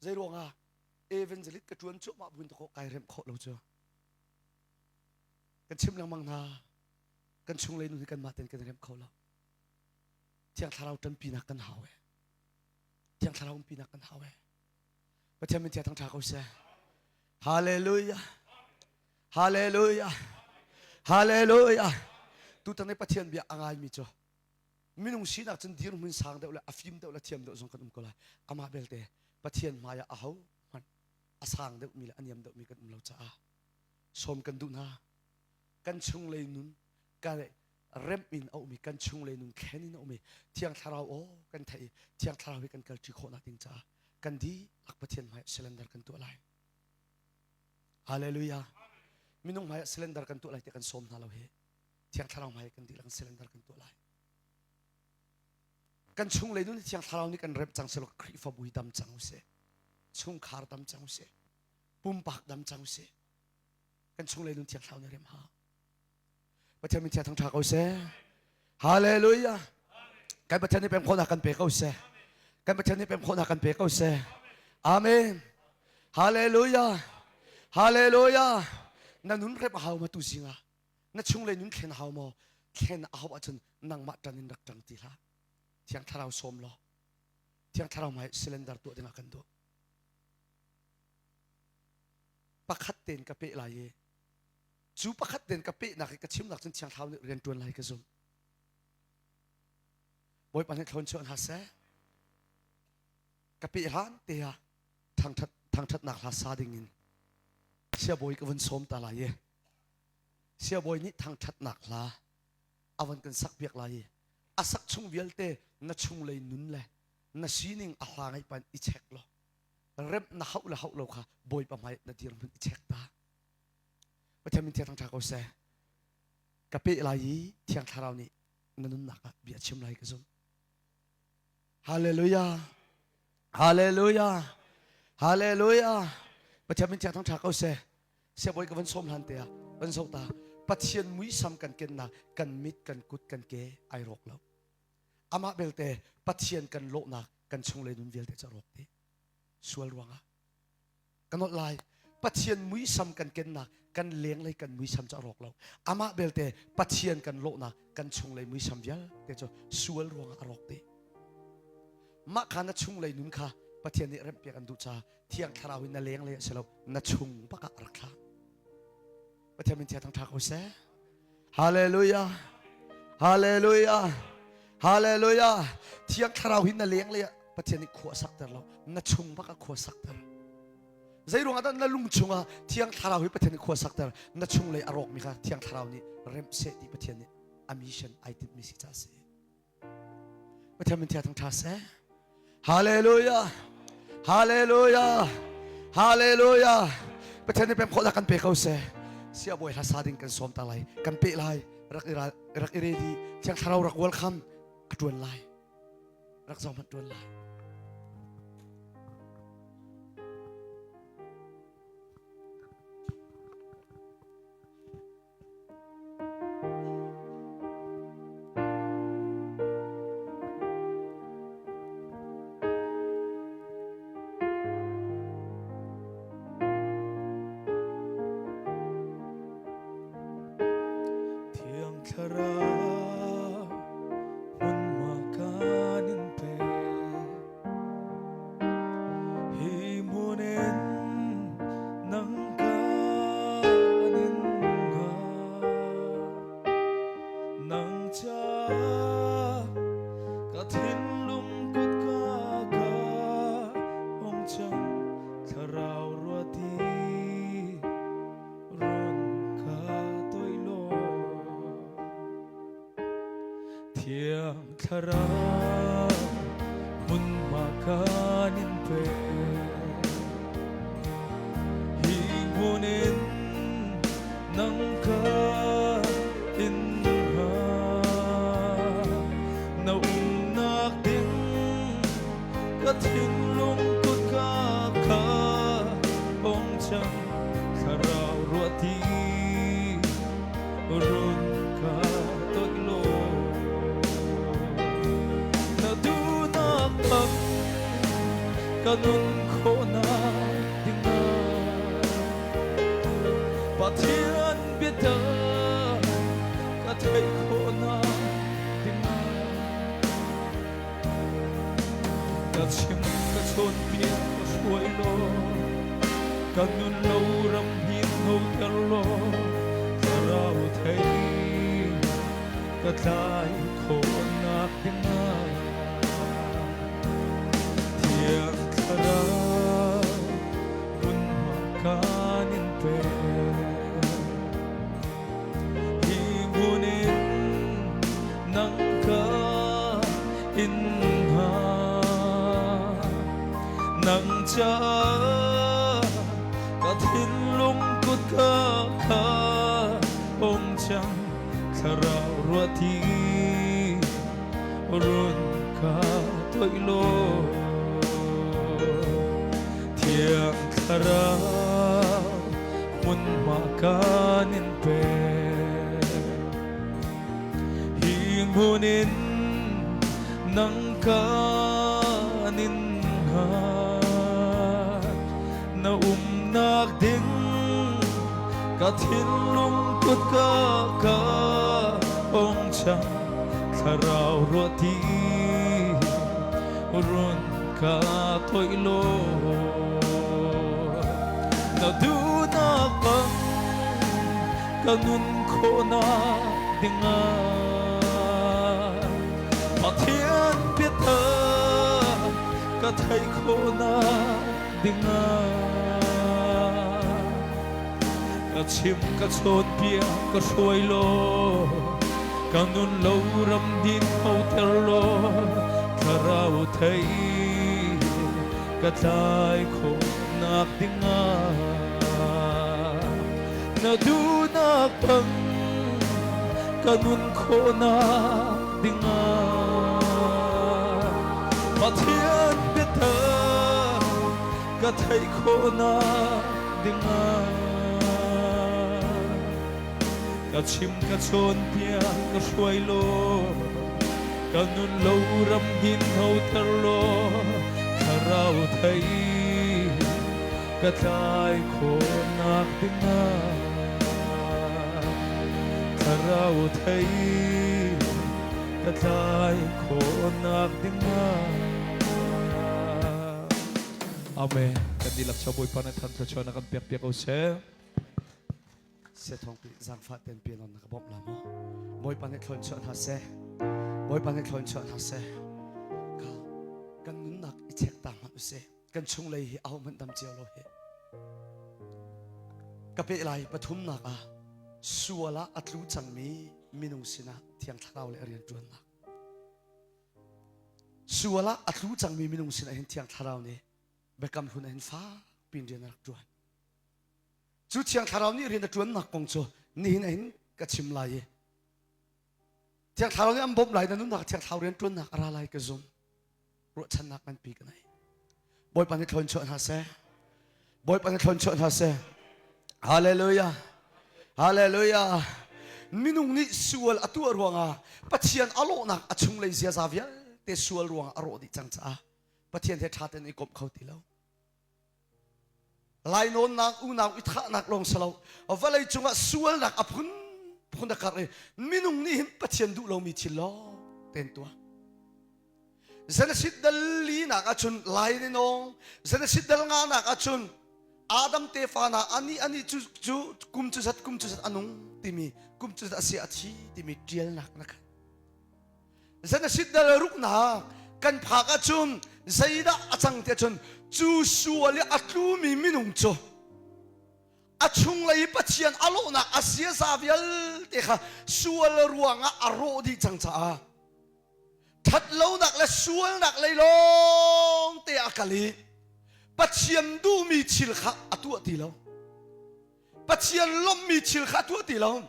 Zei ruangah evangelist ka ṭuan cuahmah buin ta kai remh khawh lo cu. Kan chim lengmang hna kan chunglei nun hi kanmah ten kan remh kho lo. Thiang Thlarau ṭanpinak kan hau e. Thiang Thlarau umpinak kan hau e. Pathian min thiang thangṭha ko seh. Hallelujah. Hallelujah. Hallelujah. Tutan i Pathian bia a ngaimi cu minung sinak cun dirhmun sang deuh le a fim deuh le thiam deuh zong kan um ko lai. Amah belte Pathian hmai ah aho hmanh a sang deuhmi le a niam deuhmi kan um lo caah sawm kan duh hna. Kan chunglei nun kan remh in a um i kan chunglei nun thlen in a um i Thiang Thlarau aw kan theih i Thiang Thlarau hi kan kalṭi khawhnak ding caah kan dihlak Pathian hmai cylinder kan tuah lai. Hallelujah. Minung hmai cylinder kan tuah lai tiah kan sawm hna lo hi. Thiang Thlarau hmai kan dihlak cylinder kan tuah lai. Kan chunglei nun Thiang Thlarau nih kan remh cang selaw Khrihfabu hi dam cang usih. Chungkhar dam cang usih. Pumpak dam cang usih. Kan chunglei nun Thiang Thlarau nih rem ha. Pathian min thiang thangṭha ko seh. Hallelujah. Kan Pathian nih pem khawhnak kan pe ko seh. Kan Pathian nih pem khawhnak kan pe ko seh. Amen. Hallelujah. Hallelujah. Na nun rep a hau ma tu zingah. Na chunglei nun thlen a hau maw? Thlen a hau ahcun nangmah ṭan in rak ṭang ti hlah. Thiang Thlarau sawm law. Thiang Thlarau hmai cylinder tuah dingah kan duh. Pakhat tein ka peh lai i Cu pakhat ten ka pehnak i ka chimnak cun Thiang Thlarau nih rian ṭuan lai ka zumh. Bawipa nih thlawn chuah hna seh. Ka peh hlan te ah thangṭhat thangṭhatnak hla sa ding in siabawi ka vun sawm ta lai i siabawi nih thangṭhatnak hla a von kan sak piak lai i a sak chung vialte na chunglei nun le na sining a hla ngaih pan i check law remh na hauh le hauh lo kha Bawipa hmai na dirhmun i check ta. Pathian min thiang thangṭha ko seh. Ka peh lai i Thiang Thlarau nih na nunnak ah bia chim lai ka zumh. Hallelujah. Hallelujah. Hallelujah. Pathian min thiang thangṭha ko seh. Siabawi ka van sawm hlan te ah van zoh ta. Pathian muisam kan kennak kan mit kan kut kan ke ai rawk lo. Amah belte Pathian kan lawhnak kan chunglei nun vialte cu a rawk dih. Sual ruangah. Ka nolh lai. Pathian muisam kan kennak kan lenglei kan muisam cu a rawk lo. Amah belte Pathian kan lawhnak kan chunglei muisam vialte cu sual ruangah a rawk dih. Mah kha na chunglei nun kha Pathian nih remhpiak an duh caah Thiang Thlarau in na lenglei a si lo, na chung bak ah rak thlah. Pathian min thiang thangṭha ko seh. Hallelujah. Hallelujah. Hallelujah. Thiang Thlarau hi na lenglei ah Pathian nih khua sakter lo, na chung bak ah khua sakter. Zei ruangah dah na lung chungah Thiang Thlarau hi Pathian nih khua sakter, na chunglei a rawkmi kha Thiang Thlarau nih remh seh ti Pathian nih a mission ai tinhmi si ca si. Pathian min thiang thangṭha seh. Hallelujah. Hallelujah. Hallelujah. Pathian nih pem khawhnak kan pe ko seh. Siabawi hla sa ding kan sawm ta lai. Kan pe lai. Rak i rak i ready. Thiang Thlarau rak welcome. A ṭuan lai. Rak zong hmanh ṭuan lai. Thiang Thlarau hmunhma kan in pek. Hi hmun in nang kan in hngah. Nang caah ka thinlung kutka ka hong cang thlarau ruati run ka toi law. Thiang Thlarau hmunhma kan in pek. Hi hmun in nang ka in hngah. Na umnak ding ka thinlung kutka kha ong cang thlarau ruahti run ka toih law na duhnak bang ka nun khawhnak dingah Pathian biatak ka theih khawhnak dingah ka chim ka chawnpiak ka hruai law ka nun lo ram hin hoter law thlarau thei ka tlai khawhnak dingah thiang thlarau hmunhma kan in pek Hi hmun in nang ka in hngah. Nang caah ka thinlung kutka kha ong cang thlarau ruahti run ka toih law Thiang Thlarau hmunhma kan in pek. Hi hmun in nang kan in hngah. Na umnak ding ka thinlung kutka ka ong cang thlarau ruahti run ka toih law na duhnak bang ka nun khawhnak dingah Pathian biatak ka theih khawhnak dingah ka chim ka chawnpiak ka hruai law ka nun lo ram din hoter law thlarau thei ka tlai khawhnak dingah na duhnak bang ka nun khawhnak dingah Pathian biatak ka theih khawhnak dingah ka chim ka chawnpiak ka hruai law ka nun lo ram hin hoter law thlarau thei. Ka tlai khawhnak dingah Thlarau thei ka tlai khawhnak dingah. Amen. Kan dihlak cho Bawipa na than thluachuah na kan pek piak ko seh. Se thong pi zangfah ten pi non na ka bawmh la maw? Bawipa nih thlawn chuah hna seh. Bawipa nih thlawn chuah hna seh. Ka kan nunnak i chek ta hmanh usih. Kan chunglei hi aho hmanh dam cio lo hi. Ka pe lai pathumnak ah sual ah a tlu cangmi minung sinah Thiang Thlarau le a rian ṭuannak. Sual ah a tlu cangmi minung sinah hin Thiang Thlarau nih biakam hlun ah hin fak piin rian a rak ṭuan. Cu Thiang Thlarau nih rian a ṭuannak kong cu nihin ah hin ka chim lai i Thiang Thlarau nih an bawmh lai na nunnak Thiang Thlarau rian ṭuannak a ra lai ka zum. Ruahchannak nganpi ka nei. Bawipa nih thlawn chuah hna seh. Bawipa nih thlawn chuah hna seh. Hallelujah. Hallelujah. Minung nih sual a tuah ruangah Pathian a lawhnak a chunglei ziaza vialte sual ruangah a rawh dih cang caah Pathian he ṭha tein i komh kho ti lo. Lainawnnak unau i thahnak lawng si lo vawlei cungah sualnak a phun phun a karh i minung nih hin Pathian duh lomi thil lawng tein tuah. Genesis dal linak ahcun lai ni nawng Genesis dal nganak ahcun Adam tefa hna ani ani cu cu kum cu zat kum cu zat a nung timi kum cu zat a si a thi timi ṭialnak na khat. Genesis dal ruknak kan phak ahcun zeidah a cang ti ahcun cu sual i a tlumi minung cu a chunglei Pathian a lawhnak a siaza vialte kha sual ruangah a rawh dih cang caah ṭhatlonak le sualnak lei lawng te a kal i Pathian duhmi thil kha a tuah ti lo. Pathian lawmhmi thil kha a tuah ti lo.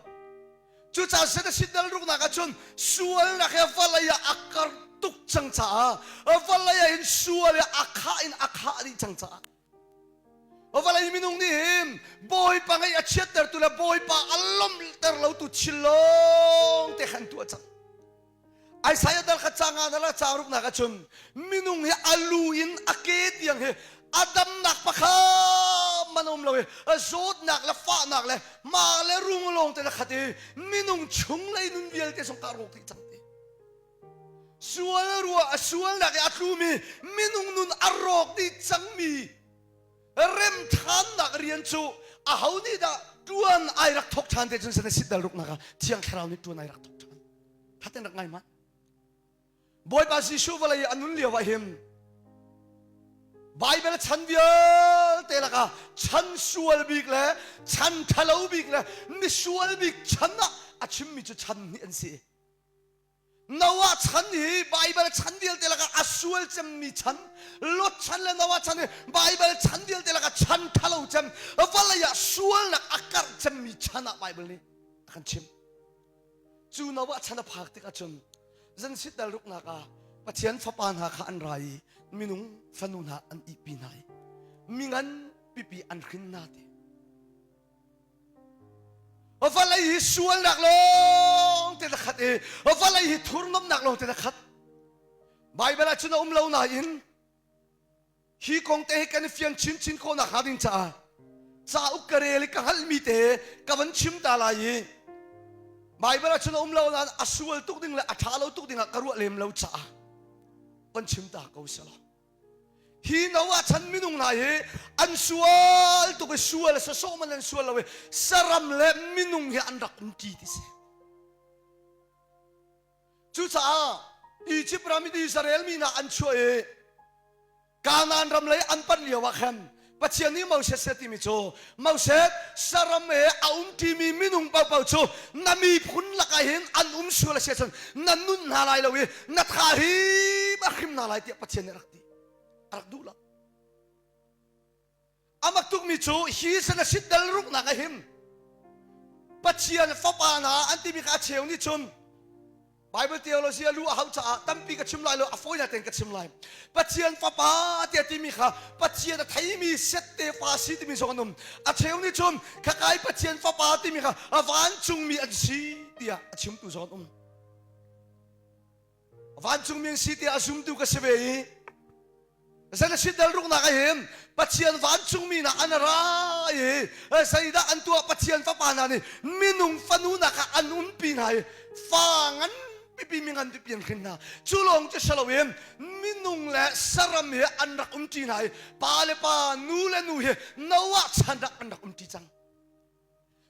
Cucaah sin a siddal ruknak ahcun sualnak he vawlei ah a kar tuk cang caah vawlei ah hin sual he a khah in a khah dih cang caah vawlei minung nih hin Bawipa ngaih a chiattertu le Bawipa a lawmhter lotu thil lawng te kha an tuah cang. Isaiah dal kha ca nga dal ca ruknak ahcun minung hi a lu in a ke tiang hi a damnak pakhat man um lo i zawtnak le fahnak le ma le rung lawng te le khat i minung chunglei nun vialte zong ka rawk dih cang ti sual rua a sualnak i a tlumi minung nun a rawk dih cangmi remthannak rian cu aho nih dah tuan ai rak thok ṭhan te cun sana sit dal ruknak ah thiang thlarau nih tuan ai rak thok ṭhan thaten rak ngai mat Bawipa Jesuh vawlei a nun lio ah hin Bible chan vialte lakah chan sual bik le chan ṭhalo bik le misual bik chan ah a chimmi cu chan hnih an si. Noah chan hi Bible chan vialte lakah a sual cemmi chan, Lot chan le Noah chan hi Bible chan vialte lakah chan ṭhalo cem, vawlei ah sualnak a karh cemmi chan ah Bible nih a kan chimh. Cu Noah chan a phak tikah cun zan sit dal ruknak ah Pathian fapa hna kha an ra i minung fanu hna an ihpi hna i mingan pipi an hrin hna ti. Vawlei hi sualnak lawng te na khat i vawlei hi thurnomnak lawng te na khat. Bible ah cun a um lo nain hi kong te hi kan i fian chinchin khawh nakhnga ding caah cauk ka rel i ka hngalhmi te ka van chim ta lai i Bible ah cun a um lo nain a sual tuk ding le a ṭha lo tuk ding ah ka ruah lem lo caah van chim ta ko selaw. Hi Noah chan minung hna hi an sual tuk i sual sawsawh man an sual lo i saram le minung hi an rak um ṭi ti si. Cucaah Egypt ram in Israel mi hna an chuah i Kanaan ram lei an panh lio ah khan Pathian nih Moses a timi cu Moses saram he a um ṭimi minung paohpaoh cu na miphun lakah hin an um sual a si ahcun na nun hna lai lo i na tha hi a hrim hna lai tiah Pathian nih a rak ti a rak duh lo a mak tukmi cu hi san a sit dal ruknak a him Pathian fapa hna an timi kha a cheu nih cun Bible theology a lu a hau caah tampi ka chim lai lo a fawinak tein ka chim lai Pathian fapa tiah timi kha Pathian a theimi set tefa si timi zong an um a cheu nih cun khakai Pathian fapa timi kha a vancungmi an si tiah a chimtu zong an um vancungmi an si tiah a zumtu ka si ve i Zan a sit dal ruknak ah hin. Pathian vancungmi hna an ra i zeidah an tuah? Pathian fapa hna nih minung fanu hna kha an umpi hna i fa ngan pipi mi ngan pipi an hrin hna. Cu lawng cu si loin minung le saram hi an rak umṭi hna i pa le pa, nu le nu hi Noah chan ah an rak umṭi cang.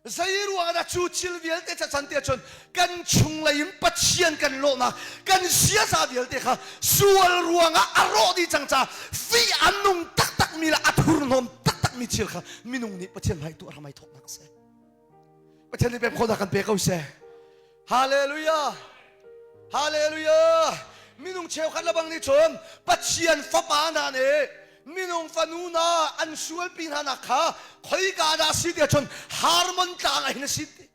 Zei ruang dah cu thil vialte ca can te cun kan chunglei in Pathian kan lawhnak kan ziaza vialte kha sual ruangah a rawh dih cang ca fih a nung taktak mi le a thurhnawm taktak mi thil kha minung nih Pathian hmai tuah ramai thawknak a si. Pathian nih pek khawhnak kan pe ko seh. Hallelujah! Hallelujah! Minung cheukhat lebang nih cun Pathian fapa hna nih minung fanu hna an sualpi hna nak kha khoika dah si tiah cun Harmon tlang ah hin a si ti.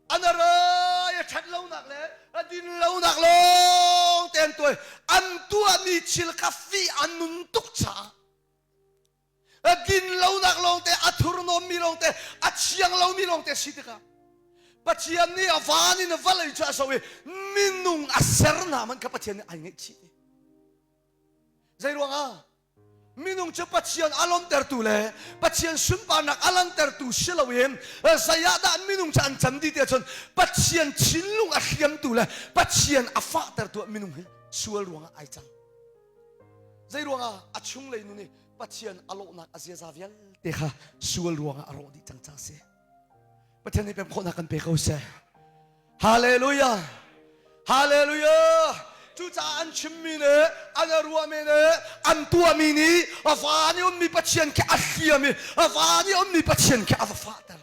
An rai a ṭhat lonak le a din lonak lawng te an tuai. An tuahmi thil kha fih an nun tuk caah a din lonak lawngte a thurhnawmmi lawngte a thiang lomi lawngte si tikah Pathian nih a van in vawlei cu a so i minung a ser hna man kha Pathian nih ai ngaihchih zei ruangah minung cu Pathian a lawmtertu le Pathian sunparnak a langhtertu si loin zei ah dah minung cu an can dih tiah cun Pathian thinlung a hliamtu le Pathian a fahtertu ah minung hi sual ruangah ai cang Zei ruangah a chunglei nu nih Pathian a lawhnak a ziaza vialte kha sual ruangah a rawh dih cang ca si. Pathian nih pem khawhnak kan pe ko seh. Hallelujah! Hallelujah! Cucaah an chimmi nih, an ruahmi nih, an tuahmi nih a van i ummi Pathian khi a hliam i a van i ummi Pathian khi a va fahter.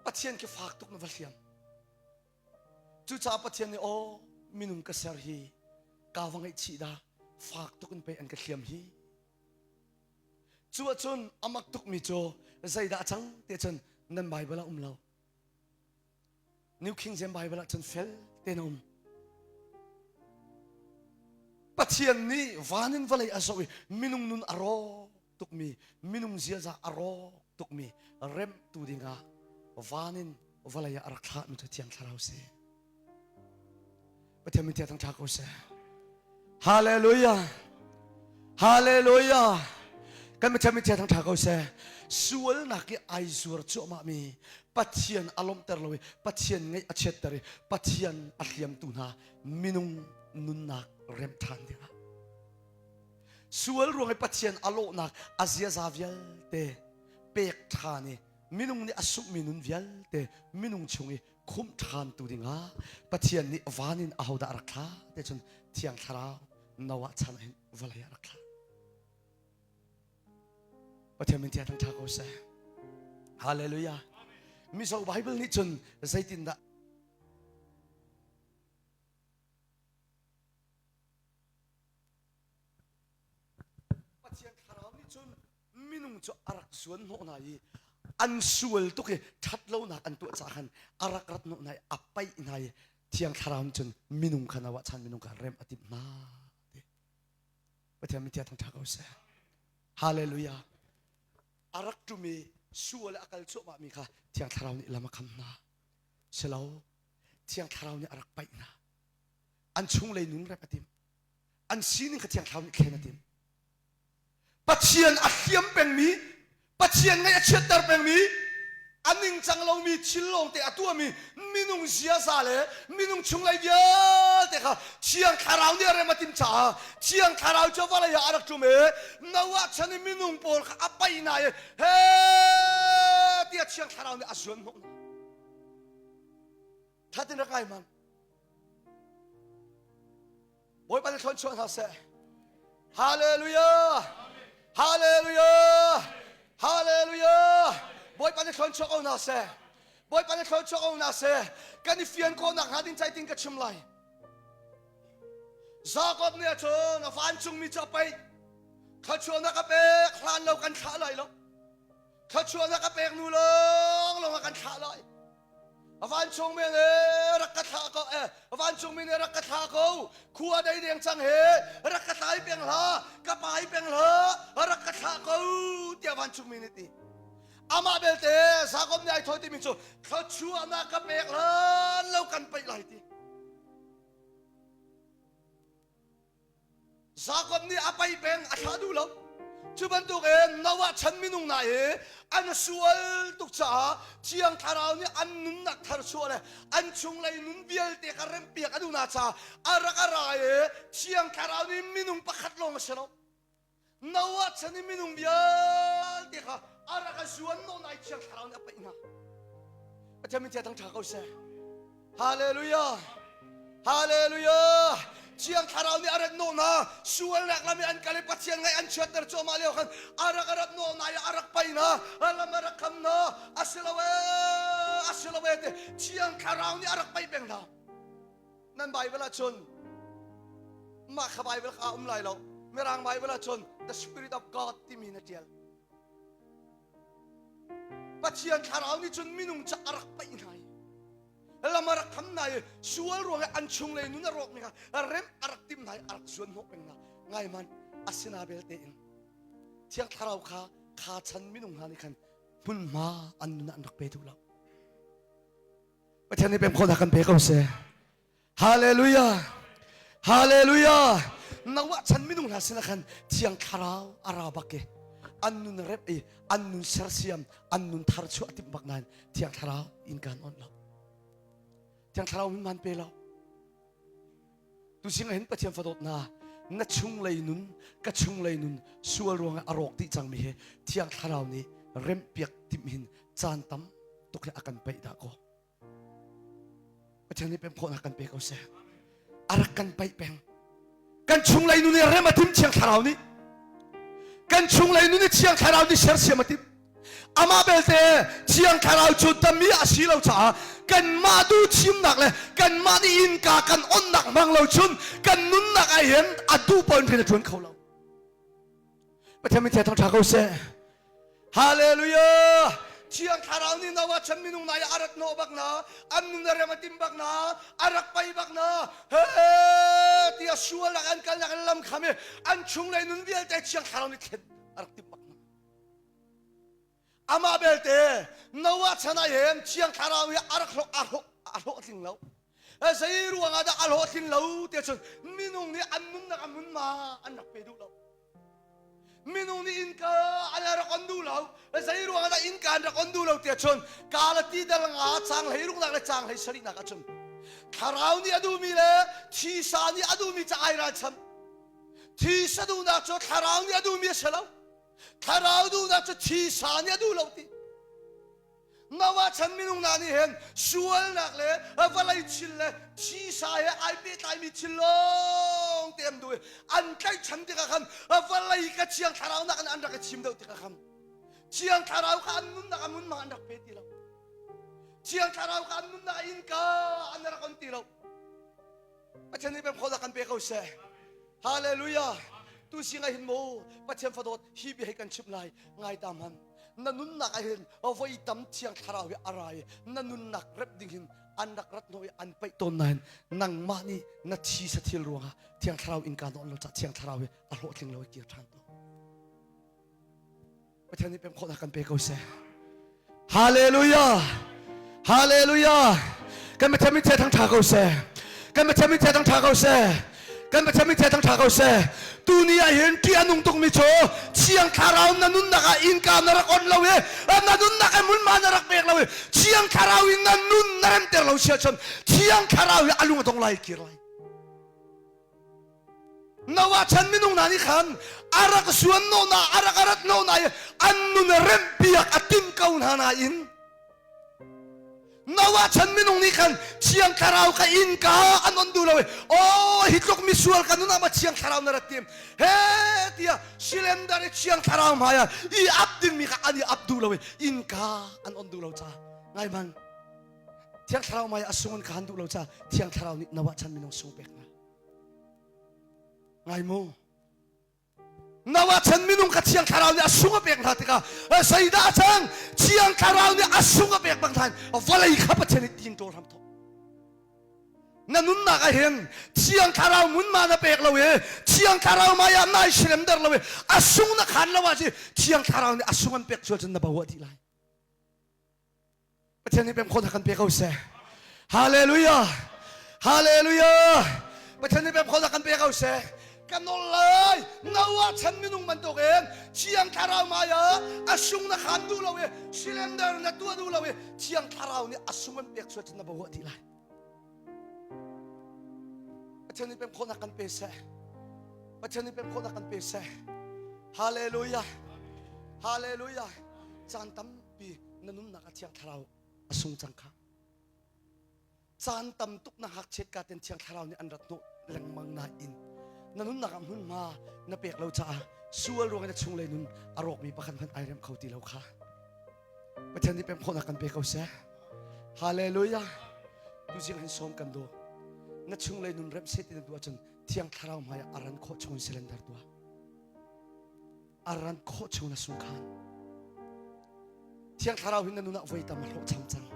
Pathian khi fak tuk na va hliam. Cucaah Pathian nih aw minung ka ser hi ka va ngaihchih dah fak tuk in pei an ka hliam hi. Cu ahcun a mak tukmi cu zeidah a cang ti cun nan Bible ah um lo. New King James Bible ah cun fel tein a um. Pathian nih van in vawlei a zoh i minung nun a rawk tukmi minung ziaza a rawk tukmi remhtu dingah van in vawlei ah a rak thlahmi cu Thiang Thlarau si. Pathian min thang ṭha ko seh. Hallelujah. Hallelujah. Kan Pathian min thang ṭha ko seh. Sualnak i ai zuar cuahmah mi Pathian a lawmhter lo i Pathian ngaih a chiatter i Pathian a hliamtu hna minung nunnak rem ṭhan dingah sual ruang i Pathian a lawhnak a ziaza vialte pek ṭhan i minung nih a sunghmi nun vialte minung chung i khumh ṭhan tu dingah Pathian nih van in ahodah a rak thlah te cun Thiang Thlarau Noah chan ah hin vawlei ah rak thlah. Pathian min thiang ṭha ko seh. Hallelujah. Mizo Bible nih cun zeitindah Pathian thlarau nih cun minung cu a rak zuan hnawh hna i an sual tuk i ṭhat lonak an tuah caah khan a rak rat hnawh hna i a paih hna i Thiang Thlarau nih cun minung kha na chan minung kha rem a timh hna ti. Pathian min thiang ṭha ko seh. Hallelujah. A rak ṭum i sual a kal cuahmah mi kha Thiang Thlarau nih lam a kham hna. Silo, Thiang Thlarau nih a rak paih hna. An chunglei nun rep a timh. An sining kha Thiang Thlarau nih thlen a timh. Pathian a hliam pengmi, Pathian ngaih a chiatter pengmi, a ningcang lomi thil lawngte a tuahmi minung ziaza le minung chunglei vialte kha Thiang Thlarau nih a rem a timh caah Thiang Thlarau cu vawlei ah a rak ṭum i Noah chan i minung pawl kha a paih hna i he tiah Thiang Thlarau nih a zuan hnawh hna. Thatin rak ngai hmanh. Bawipa nih thluachuah hna seh. Hallelujah! Hallelujah! Hallelujah! Bawipa nih thluachuah ko hna seh. Bawipa nih thluachuah ko hna seh. Kan i fian khawhnak hnga ding cai tin ka chim lai. Jacob nih cun a vancungmi cu a paih. Thluachuahnak a pek hlan lo kan thlah lai lo. Thluachuahnak a pek nu lawng lawng ah kan thlah lai. Vancungmi nih rak ka thlah ko eh vancungmi nih rak ka thlah ko khua dei deng cang he rak ka tlai peng hlah ka pai peng hlah rak ka thlah ko tiah vancungmi nih ti amah belte Jakob nih ai thawi timi cu thluachuahnak ka pek hlan lo kan paih lai ti. Jakob nih a pai peng a thlah duh lo. Cu bantukin Noah chan minung hna hi an sual tuk caah Thiang Thlarau nih an nunnak tharchuah le an chunglei nun vialte kha remhpiak a duh hna caah a rak a ra i Thiang Thlarau nih minung pakhat lawng a si lo. Noah chan i minung vialte kha a rak a zuan nawn ai Thiang Thlarau nih a paih hna. Pathian min thang ṭha ko seh. Hallelujah. Hallelujah. Thiang Thlarau nih a rat hnawh hna. Sualnak lam i an kal i Pathian ngaih an chiatter cuahmah lio khan a rak a rat hnawh hna i a rak pai hna. A lam a rak kham hna. A si lo ee, a si lo ee ti Thiang Thlarau nih a rak paih peng hna. Nan Bible ahcun mah kha Bible kha a um lai lo. Mirang Bible ahcun the Spirit of God timi na ṭial. Pathian thlarau nih cun minung ca a rak paih hna i lam a rak kham hna i sual ruang i an chunglei nun a rawkmi kha rem a rak timh hna i a rak zuan hnawh peng hna. Ngai hmanh, asina belte in Thiang Thlarau kha kha chan minung hna nih khan hmunhma an nun ah an rak pe duh lo. Pathian nih pem khawhnak kan pe ko seh. Hallelujah! Hallelujah! Noah chan minung hna sinah khan Thiang Thlarau a ra bak i an nun rep i an nun sersiam an nun thar chuah timh bak nain Thiang Thlarau in kan on lo. Thiang Thlarau min man pe lo. Tu sing hin Pathian fadawt na na chunglei nun ka chunglei nun sual ruangah a rawk dih cangmi hi Thiang Thlarau nih remhpiak timh hin caan tam tuk hi a kan paih dah kaw. Pathian nih pem khawhnak kan pe ko seh. A rak kan paih peng. Kan chunglei nun i rem a tim Thiang Thlarau nih. Kan chunglei nun i Thiang Thlarau nih sersiam a tim. Amah belte Thiang Thlarau cu dami a si lo caah kanmah duh thimnak le kanmah nih innka kan onnak hmang lo cun kan nunnak ah hin a duh paoh in rian a ṭuan kho lo. Pathian min thang ṭha ko seh. Hallelujah! Thiang Thlarau nih Noah chan minung na i a rat hnawh bak na, an nun a rem a tim bak na, a rak pai bak na, he tiah sualnak an kalnak an lam kham i an chunglei nun vialte Thiang Thlarau nih thlen a rak timh bak na. Amah belte Noah chan ah hin Thiang Thlarau hi a rak hlawh a hlawh a hlawhtling lo. Zei ruang ah dah a hlawhtlin lo tiah cun minung nih an nunnak a mun ma an rak pe duh lo. Minung nih innka an rak on duh lo. Zei ruang dah innka an rak on duh lo tiah cun Galati dal nga cang hlei ruknak le cang hlei sarihnak ahcun thlarau nih a duhmi le thisa nih a duhmi ca ai ralchanh. Thisa duhnak cu thlarau nih a duhmi a si lo. Thlarau duhnak cu thisa nih a duh lo ti. Noah chan minung hna nih hin sualnak le vawlei thil le thisa he ai pehtlaimi thil lawng te an duh i an tlaihchan tikah khan vawlei ka thiang thlarau nak in an rak i thim deuh tikah khan thiang thlarau kha an nunnak a munmang an rak pe ti lo thiang thlarau kha an nunnak a innka an rak on ti lo Pathian nih pemkhawhnak kan pe ko seh Hallelujah tu sing ah hin mu Pathian fadawt hi bia hi kan chimh lai ngai ta hman na nunnak ah hin voi tam thiang thlarau hi a ra i na nunnak rep ding hin an rak rat hnu i an paih tawn nain nangmah nih na thi sa thil ruangah thiang thlarau innka na on lo ca thiang thlarau hi a hlawhtling lo i kir ṭhan to Pathian nih pem khawhnak kan pe ko seh. Hallelujah! Hallelujah! Kan Pathian min thang ṭha ko seh. Kan Pathian min thang ṭha ko seh. Kan Pathian min thang ṭha ko seh. Tuni ah hin ṭih a nung tukmi cu Thiang Thlarau na nunnak ah innka na rak on lo i na nunnak i hmunhma na rak pek lo i Thiang Thlarau in na nun na remter lo sia cun Thiang Thlarau hi a lung a dong lai kir lai. Noah chan minung hna nih khan a rak suan nawhna a rak rat nawhna i an nun remhpiak a timh ko hna nain Noah chan minung nih khan Thiang Thlarau kha innka an on duh lo i aw hi tluk misual ka nun ah ma Thiang Thlarau na rat tim he tiah cylinder i Thiang Thlarau hmai ah i ap dingmi kha an i ap duh lo i innka an on duh lo ca ngai man Thiang Thlarau hmai ah a sung an khan duh lo ca Thiang Thlarau nih Noah chan minung sung pek hna Ngai mu. Noah chan minung kha Thiang Thlarau nih a sung a pek hna tikah zeidah a cang? Thiang Thlarau nih a sung a pek bang khan vawlei kha Pathian nih tin ṭawl hram thawk. Na nunnak ah hin Thiang Thlarau munma na pek lo i Thiang Thlarau mai ah nai siremter lo i a sung na khan lo ah ci Thiang Thlarau nih a sung an pek sual cun na bo dih lai. Pathian nih pem khawhnak kan pe ko seh. Hallelujah. Hallelujah. Pathian nih pem khawhnak kan pe ko seh. Ka nol lai. Noah chan minung bantukin Thiang Thlarau hmai ah a sung na khan duh lo i cylinder na tuah duh lo i Thiang Thlarau nih a sung an pek chuah cun na bawa ti lai. Pathian nih pem khawhnak kan pe seh. Pathian nih pem khawhnak kan pe seh. Hallelujah. Hallelujah. Caan tampi na nunnak a Thiang Thlarau a sung cang kha. Caan tam tuk na ngakchiat ka ten Thiang Thlarau nih an rat hnawh lengmang nain na nunnak ah hmunhma na pek lo caah sual ruang in na chunglei nun a rawkmi pakhat hmanh ai rem kho ti lo kha. Pathian nih pem khawhnak kan pe ko seh. Hallelujah. Tuzing hin sawm kan do. Na chunglei nun rem seh ti na duh ahcun Thiang Thlarau hmai ah a ran khawh chung in surrender tuah. A ran khawh chung na sungkhan. Thiang Thlarau hin na nun ah voi tam a hlawhcham cang.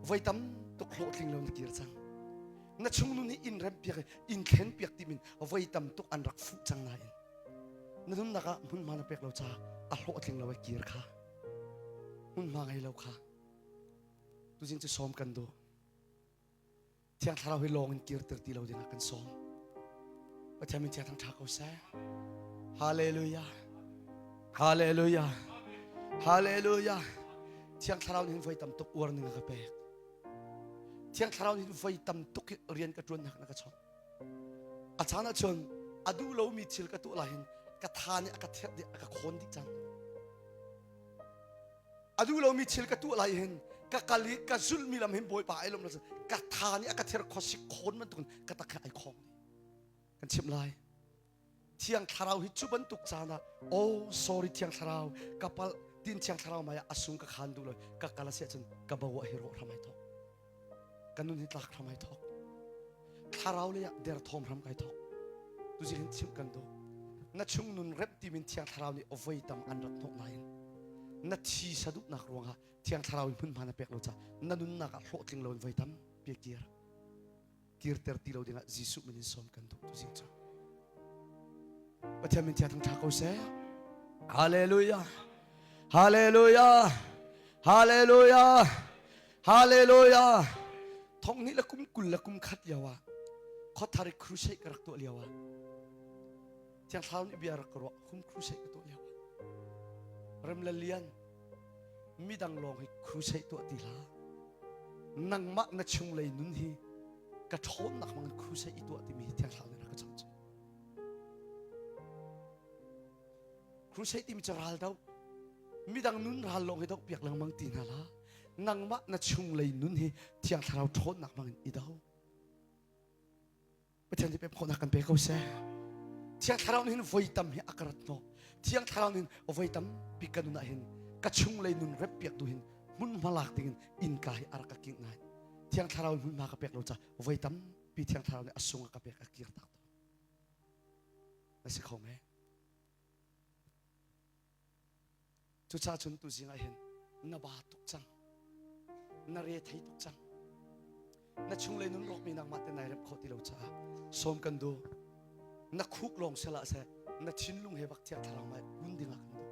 Voi tam tuk hlawhtling lo na kir cang. Na chung nun hi in rem piak in thlen piak timin voi tam tuk an rak fuh cang nain na nunnak ah hmunhma na pek lo caah a hlawhtling lo ai kir kha hmunhma ngei lo kha tuzing cu sawm kan duh Thiang Thlarau hi lawng in kirter ti lo dingah kan sawm Pathian min thiang thang ṭha ko seh Hallelujah Hallelujah Hallelujah Thiang Thlarau nih hin voi tam tuk uar ning a ka pek Thiang Thlarau nih hin voi tam tuk rian ka ṭuannak na ka chawnh A caan ahcun a duh lomi thil ka tuah lai hin ka tha nih a ka therh dih a ka khawn dih cang. A duh lomi thil ka tuah lai hin ka kal i ka zulhmi lam hin Bawipa ai lawm lo ka tha nih a ka ther khuasik khawn bantukin ka tak he ai khawng dih. Kan chimh lai. Thiang Thlarau hi cu bantuk caan ah oh sorry Thiang Thlarau ka palh tin Thiang Thlarau mai ah a sung ka khan duh lo ka kal a si ahcun ka bo ah hi rawh hram ai thawk ka nun hi tlak hram ai thawk thlarau lei ah derthawm hram kai thawk tuzing hin chimh kan duh na chung nun rep timin Thiang Thlarau nih voi tam an rat hnawh nain na thi saduhnak ruangah Thiang Thlarau in hmunhma na pek lo caah na nunnak ah hlawhtling lo in voi tam pe kir kirter ti lo dingah Jesuh min in sawm kan duh tuzing cu. Pathian min thiang thangṭha ko seh. Hallelujah. Hallelujah. Hallelujah. Hallelujah. Thong ni le kum kul le kum khat lio ah Khothari crusade ka rak tuah lio ah Thiang Thlarau nih bia rak ka ruah hum crusade ka tuah lio ah Rem le Lian midang lawng hi crusade tuah ti hlah nangmah na chunglei nun hi ka ṭhawnnak hmang in crusade i tuah timi hi Thiang Thlarau nih rak ka cham cu crusade timi cu ral do midang nun ral lawng hi doh piak lengmang ti hna la nangmah na chunglei nun hi Thiang Thlarau ṭhawnnak hmang in i do Pathian nih pek khawhnak kan pe ko seh. Thiang Thlarau nih hin voi tam hi a ka rat hnawh. Thiang Thlarau nih hin voi tampi ka nun ah hin ka chunglei nun rep piak tu hin hmunhma lak dingin innka hi a rak ka kingh ngai. Thiang Thlarau in hmunhma ka pek lo ca voi tampi Thiang Thlarau nih a sung a ka pek a kir tak tawn. Na si kho me? Cucaah cun tuzing ah hin na ba tuk cang. Na re thei tuk cang. Na chunglei nun rawkmi nangmah te nai remh khawh ti lo caah sawm kan duh. Na khuk lawng sela seh na thinlung he bak thiang thlarau mai kun dingah kan duh.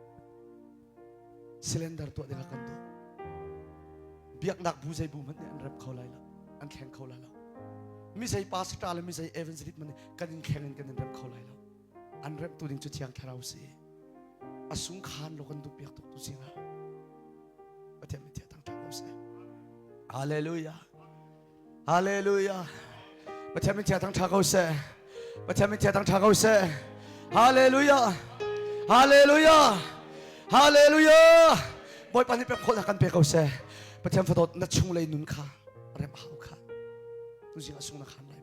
Cylinder tuah dingah kan duh. Biaknak bu zei bu hmanh nih an remh kho lai lo. An thleng kho lai lo. Mi zei pastor le mi zei evangelist man nih kan in thleng in kan in remh kho lai lo. An remhtu ding cu thiang thlarau si. A sung khan lo kan duh piak tuk tu zingah Pathian min thiah thangṭhat ko seh. Hallelujah. Hallelujah. Pathian min thiah thangṭha ko seh. Pathian min thiah thangṭha ko seh. Hallelujah. Hallelujah. Hallelujah. Bawipa nih pek khawhnak kan pe ko seh. Pathian fadawt na chunglei nun kha rem hau kha. Tuzing a sung na khan lai.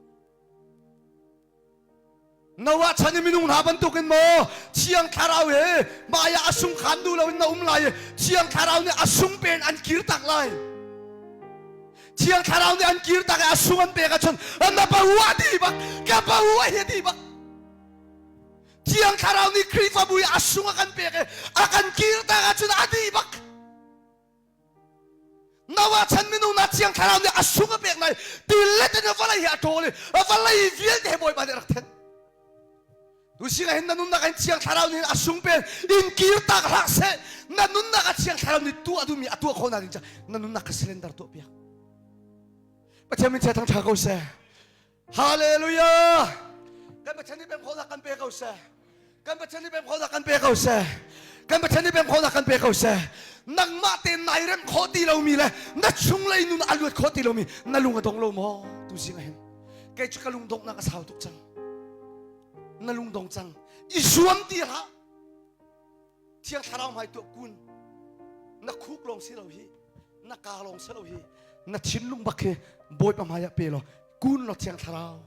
Noah chan i minung hna bantukin maw Thiang Thlarau he mah ah a sung khan duh loin na um lai i Thiang Thlarau nih a sung pen an kir tak lai. Thiang Thlarau nih an kir tak i a sung an pek ahcun na pa ti bak ka pa hi ti bak. Thiang Thlarau nih Khrihfabu i a sung a kan pek i a kan kir tak ahcun a di bak. Noah chan minung na Thiang Thlarau nih a sung a pek lai tilet in vawlei hi a ṭawl i vawlei vialte he Bawipa nih a rak then. Tu sinah hin na nunnak in Thiang Thlarau nih a sung pen in kir tak hlah seh na nunnak a Thiang Thlarau nih tuah duhmi a tuah khawh nak ding ca na nunnak kha surrender tuah piak. Pathian min chia thang ṭha ko seh. Hallelujah. Kan. Pathian nih pem khawhnak kan pe ko seh. Kan Pathian nih pem khawhnak kan pe ko seh. Kan Pathian nih pem khawhnak kan pe ko seh. Nangmah tein nai rem khawh ti lomi le na chunglei nun a luat khawh ti lomi na lung a dong lo maw? Tu zing ah hin kei cu ka lung donghnak a sau tuk cang. Na lung dong cang. I zuam ti hlah. Thiang Thlarau hmai tuah kun. Na khuk lawng si lo hi. Na kaa lawng si lo hi. Na thinlung bak hi Bawipa hmai ah pe law kun law Thiang Thlarau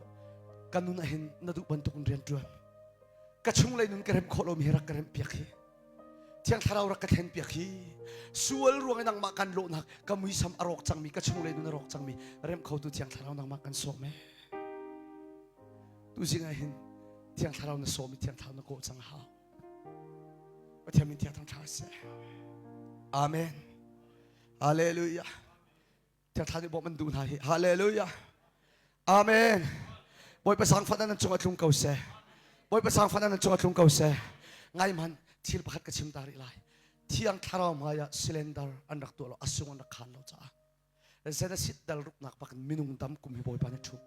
ka nun ah hin na duh bantuk in rian ṭuan. Ka chunglei nun ka rem khawh lomi hi rak ka remh piak hi. Thiang Thlarau rak ka thlen piak hi. Sual ruang i nangmah kan lawhnak ka muisam a rawk cangmi ka chunglei nun a rawk cangmi remh khotu Thiang Thlarau nangmah kan sawm ee. Tuzing ah hin Thiang Thlarau na sawm i Thiang Thlarau na kawh cang a hau. Pathian min thiang thangṭha seh. Amen. Hallelujah. Thiang Thlarau nih bawmh an duh hna hi. Hallelujah. Amen. Bawipa sangfat nan cung a tlung ko seh. Bawipa sangfat nan cung a tlung ko seh. Ngai man thil pakhat ka chim ta rih lai. Thiang Thlarau hmai ah cylinder an rak tuah lo, a sung an rak khan lo caah. Genesis dal ruknak bak in minung dam kum hi Bawipa nih ṭhu.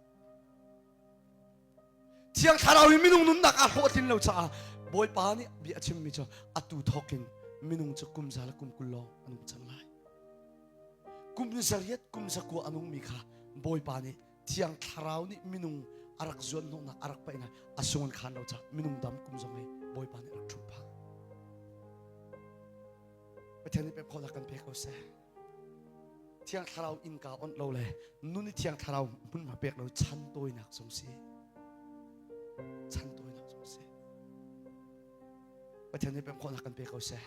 Thiang Thlarau hi minung nunnak aa hlawhtlin lo caah Bawipa nih bia a chimmi cu atu thawk in minung cu kum za le kum 20 lawng a nung cang lai. Kum zariat kum zakua a nungmi kha Bawipa nih Thiang Thlarau nih minung a rak zuanhnawhnak a rak paihnak a sung an khan lo caah minung dam kum zong hi Bawipa nih a rak ṭhup phah. Pathian nih pek khawhnak kan pe ko seh. Thiang Thlarau innka onh lo le nun i Thiang Thlarau hmunhma pek lo chan tawinak zong si. Chan tawinak zong si. Pathian nih pek khawhnak kan pe ko seh.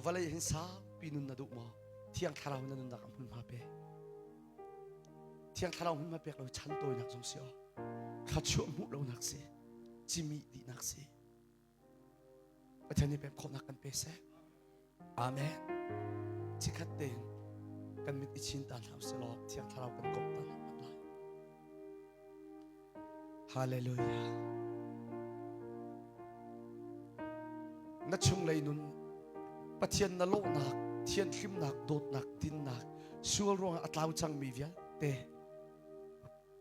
Vawlei hin saupi nun na duh maw? Thiang Thlarau na nunnak ah hmunhma pe. Thiang Thlarau hmunhma pek lo chan tawinak zong si aw. Thluachuah hmuh lonak si. Cimi dihnak si. Pathian nih pek khawhnak kan pe seh. Amen. Chikhat tein kan mit i chin ta hna usih law Thiang Thlarau kan komh ta hna lai. Hallelujah. Na chunglei nun Pathian na lawhnak, thianhlimnak, dawtnak, dinnak, sual ruangah a tlau cangmi vialte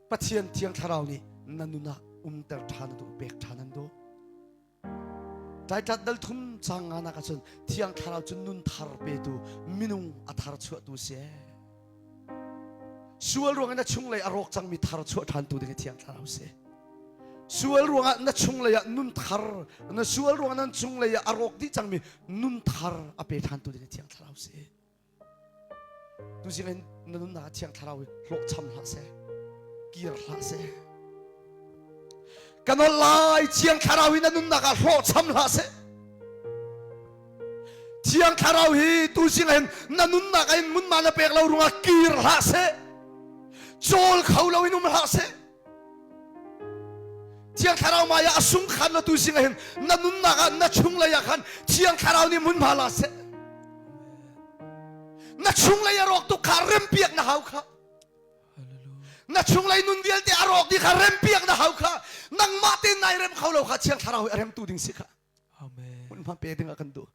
Pathian Thiang Thlarau nih na nun ah umter ṭhan a duh, pek ṭhan an duh. Tlaitlat dal thum cang nga nak ahcun Thiang Thlarau cu nun thar petu minung a thar chuahtu si. Sual ruangah na chunglei a rawk cangmi thar chuah ṭhantu ding hi Thiang Thlarau si. Sual ruangah na chunglei ah nun thar, na sual ruangah nan chunglei ah a rawk dih cangmi nun thar a pe ṭhantu ding hi Thiang Thlarau si. Tuzing in na nunnak ah Thiang Thlarau hi hlawhcham hlah seh, kir hlah seh. Ka nawl lai Thiang Thlarau hi na nunnak ah hlawhcham hlah seh. Thiang Thlarau hi tuzing in na nunnak ah in munma na pek lo ruangah kir hlah seh. Cawl kho lo in um hlah seh. Thiang Thlarau maya a sung khan na tu sing hin na nunnak ah na chunglei ah khan Thiang Thlarau nih hmunhma la seh. Na chunglei a rawk tuk kha rempiak na hau kha. Na chunglei nun vialte a rawk dih kha rempiak na hau kha. Nangmah tein nai rem kho lo kha Thiang Thlarau hi a remtu ding si kha. Hmunhma pe ding ah kan duh.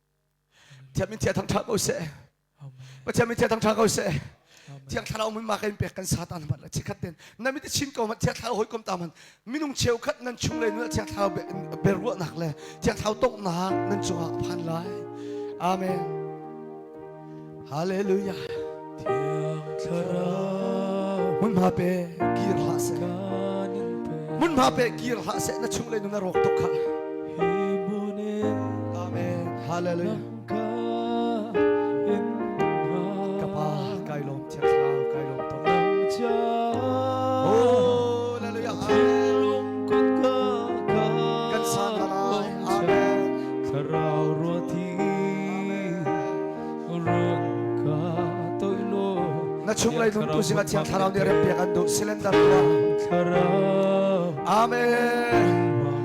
Thiam in thiang thangṭha ko seh. Pathian min thiang thangṭha ko seh. Thiang Thlarau mun ma kan pek kan satan man la chikhat ten na mit chin ko man Thiang Thlarau hawikom ta man minung cheukhat nan chung le nun Thiang Thlarau beruahnak le Thiang Thlarau tongnak nan cungah a phan lai. Amen. Hallelujah. Thiang Thlarau Hmunhma pe kir hlah seh. Hmunhma pe kir hlah seh na chung le nun a rawk tuk kha. Amen. Hallelujah. Ka pa kai lawm Thiang Thlarau kai lawm tuk. Oh, hallelujah. Kan sang lai. Amen. Thlarau ruati Na chunglei nun tu sinah Thiang Thlarau nih rempiak an duh cylinder tuah. Amen.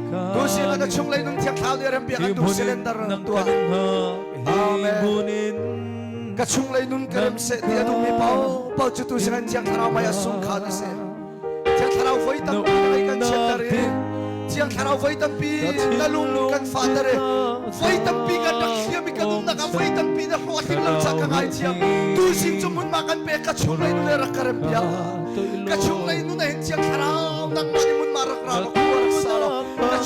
Tu sinah na chunglei nun Thiang Thlarau nih rempiak an duh cylinder tuah. Amen. Ka chunglei nun ka rem seh ti a duhmi paoh paoh cu tu sinah Thiang Thlarau mei a sung kha na si. Thiang Thlarau voi tampi na ngei kan chiatter i Thiang Thlarau voi tampi na lung kan fahter i voi tampi kan rak hliam i ka nunnak ah voi tampi na hlawh a tling lo ca ka ngaithiam tuzing cu hmunhma kan pek ka chunglei nun he rak ka rem piak ka chunglei nun ah hin Thiang Thlarau nangmah nih hmunhma rak ra law khua rak sa law ka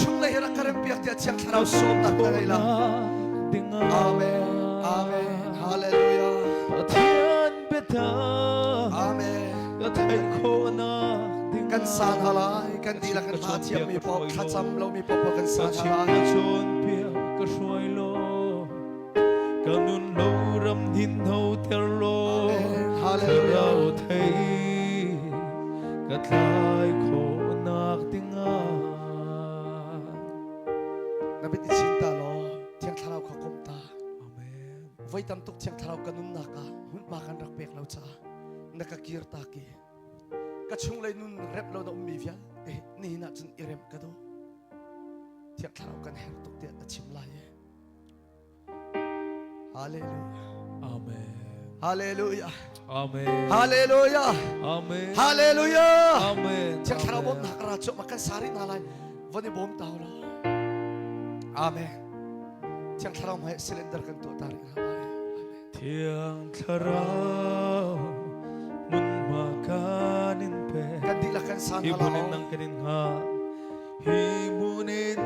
Thiang Thlarau sawmnak ka ngei la. Amen. Amen. Hallelujah. Pathian biatak Amen. ka theih khawhnak ding Kan sa hna lai, kan dihlak kan hla thiammi paoh, thlacam lomi paoh kan sa Ka hna chim lai. ka cawnpiak ka hruai law ka nun lo ram hin ho ter law Amen. Hallelujah. thlarau thei ka tlai khawhnak dingah Na bit i chin ta law Thiang Thlarau kha kom ta. Amen. Voi tam tuk Thiang Thlarau ka nunnak ah hmunhma kan rak pek lo caah na ka kir ta ki. Ka chunglei nun rep lo na ummi vialte nihin ah cun i rem ka duh. Thiang Thlarau kan herh tuk tiah na chim lai e. Hallelujah. Amen. Hallelujah. Amen. Hallelujah. Amen. Hallelujah. Amen. Thiang Thlarau bawmnak ra cu ma kan sari hna lai. Von i bawm ta law. Amen. Thiang Thlarau hmai cylinder kan tuah ta rih hna lai. Thiang Thlarau hmunhma kan in pe. Kan dihlak kan san Hi hna hmun in law. nang kan in hngah. Hi hmun in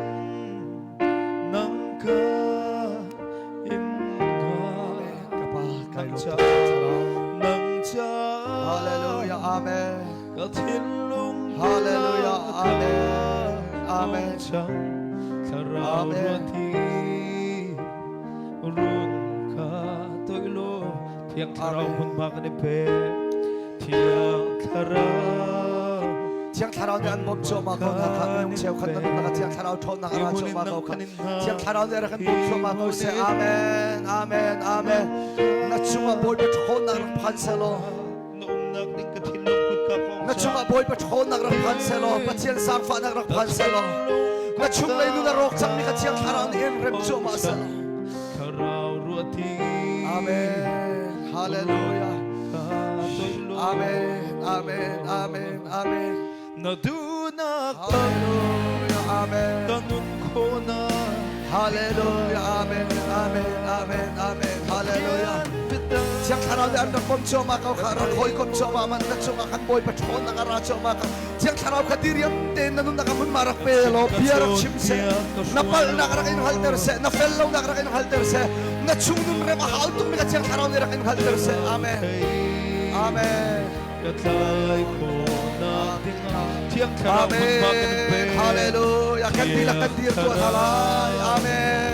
nang ka in hngah. Amen. Ka pa kai Nang lawm ca tuk Thlarau. nang ca Hallelujah. Amen. ka thinlung Hallelujah. Amen. Amen. Chang Thlarau Amen. ruati run ka toi lo Thiang Thlarau Amen. hmun ma kan i pe Thiang Thlarau Thiang Thlarau nih an bawmh cuahmah ko hna kha minung cheukhat na nunnak ah Thiang Thlarau ṭhawnnak a ra cuahmah ko kha Thiang Thlarau nih a rak kan bawmh cuahmah ko seh. Amen. Amen. Amen. Na cungah Bawipa ṭhawnnak rak phan selaw Na umnak ding ka thinlung kut ka kong na cungah Bawipa ṭhawnnak rak phan selaw Pathian zaangfahnak rak phan selaw na chunglei nun a rawk cangmi kha Thiang Thlarau nih in rem cuahmah selaw Thlarau ruati Amen. Hallelujah. ka toi lo Amen. Amen. Amen. Amen. Na duhnak tak Hallelujah. Amen. ka nun khawhnak Hallelujah. Amen. Amen. Amen. Amen. Hallelujah. Thiang Thlarau nih an rak bawmh cuahmah ko kha rak hawikom cuahmah man na cungah khan Bawipa ṭhawnnak a ra cuahmah kha Thiang Thlarau kha diriam tein na nunnak ah hmunhma rak pe law bia rak chim seh na palhnak rak in hngalhter seh na fel lonak rak in hngalhter seh na chung nun rem a hau tukmi kha Thiang Thlarau nih rak in hngalhter seh. Amen. Amen. Ka tlai khawhnak dingah Thiang Thlarau hmunhma kan in pe Amen. Hallelujah. Kan dihlak kan dir tuah hna lai. Amen.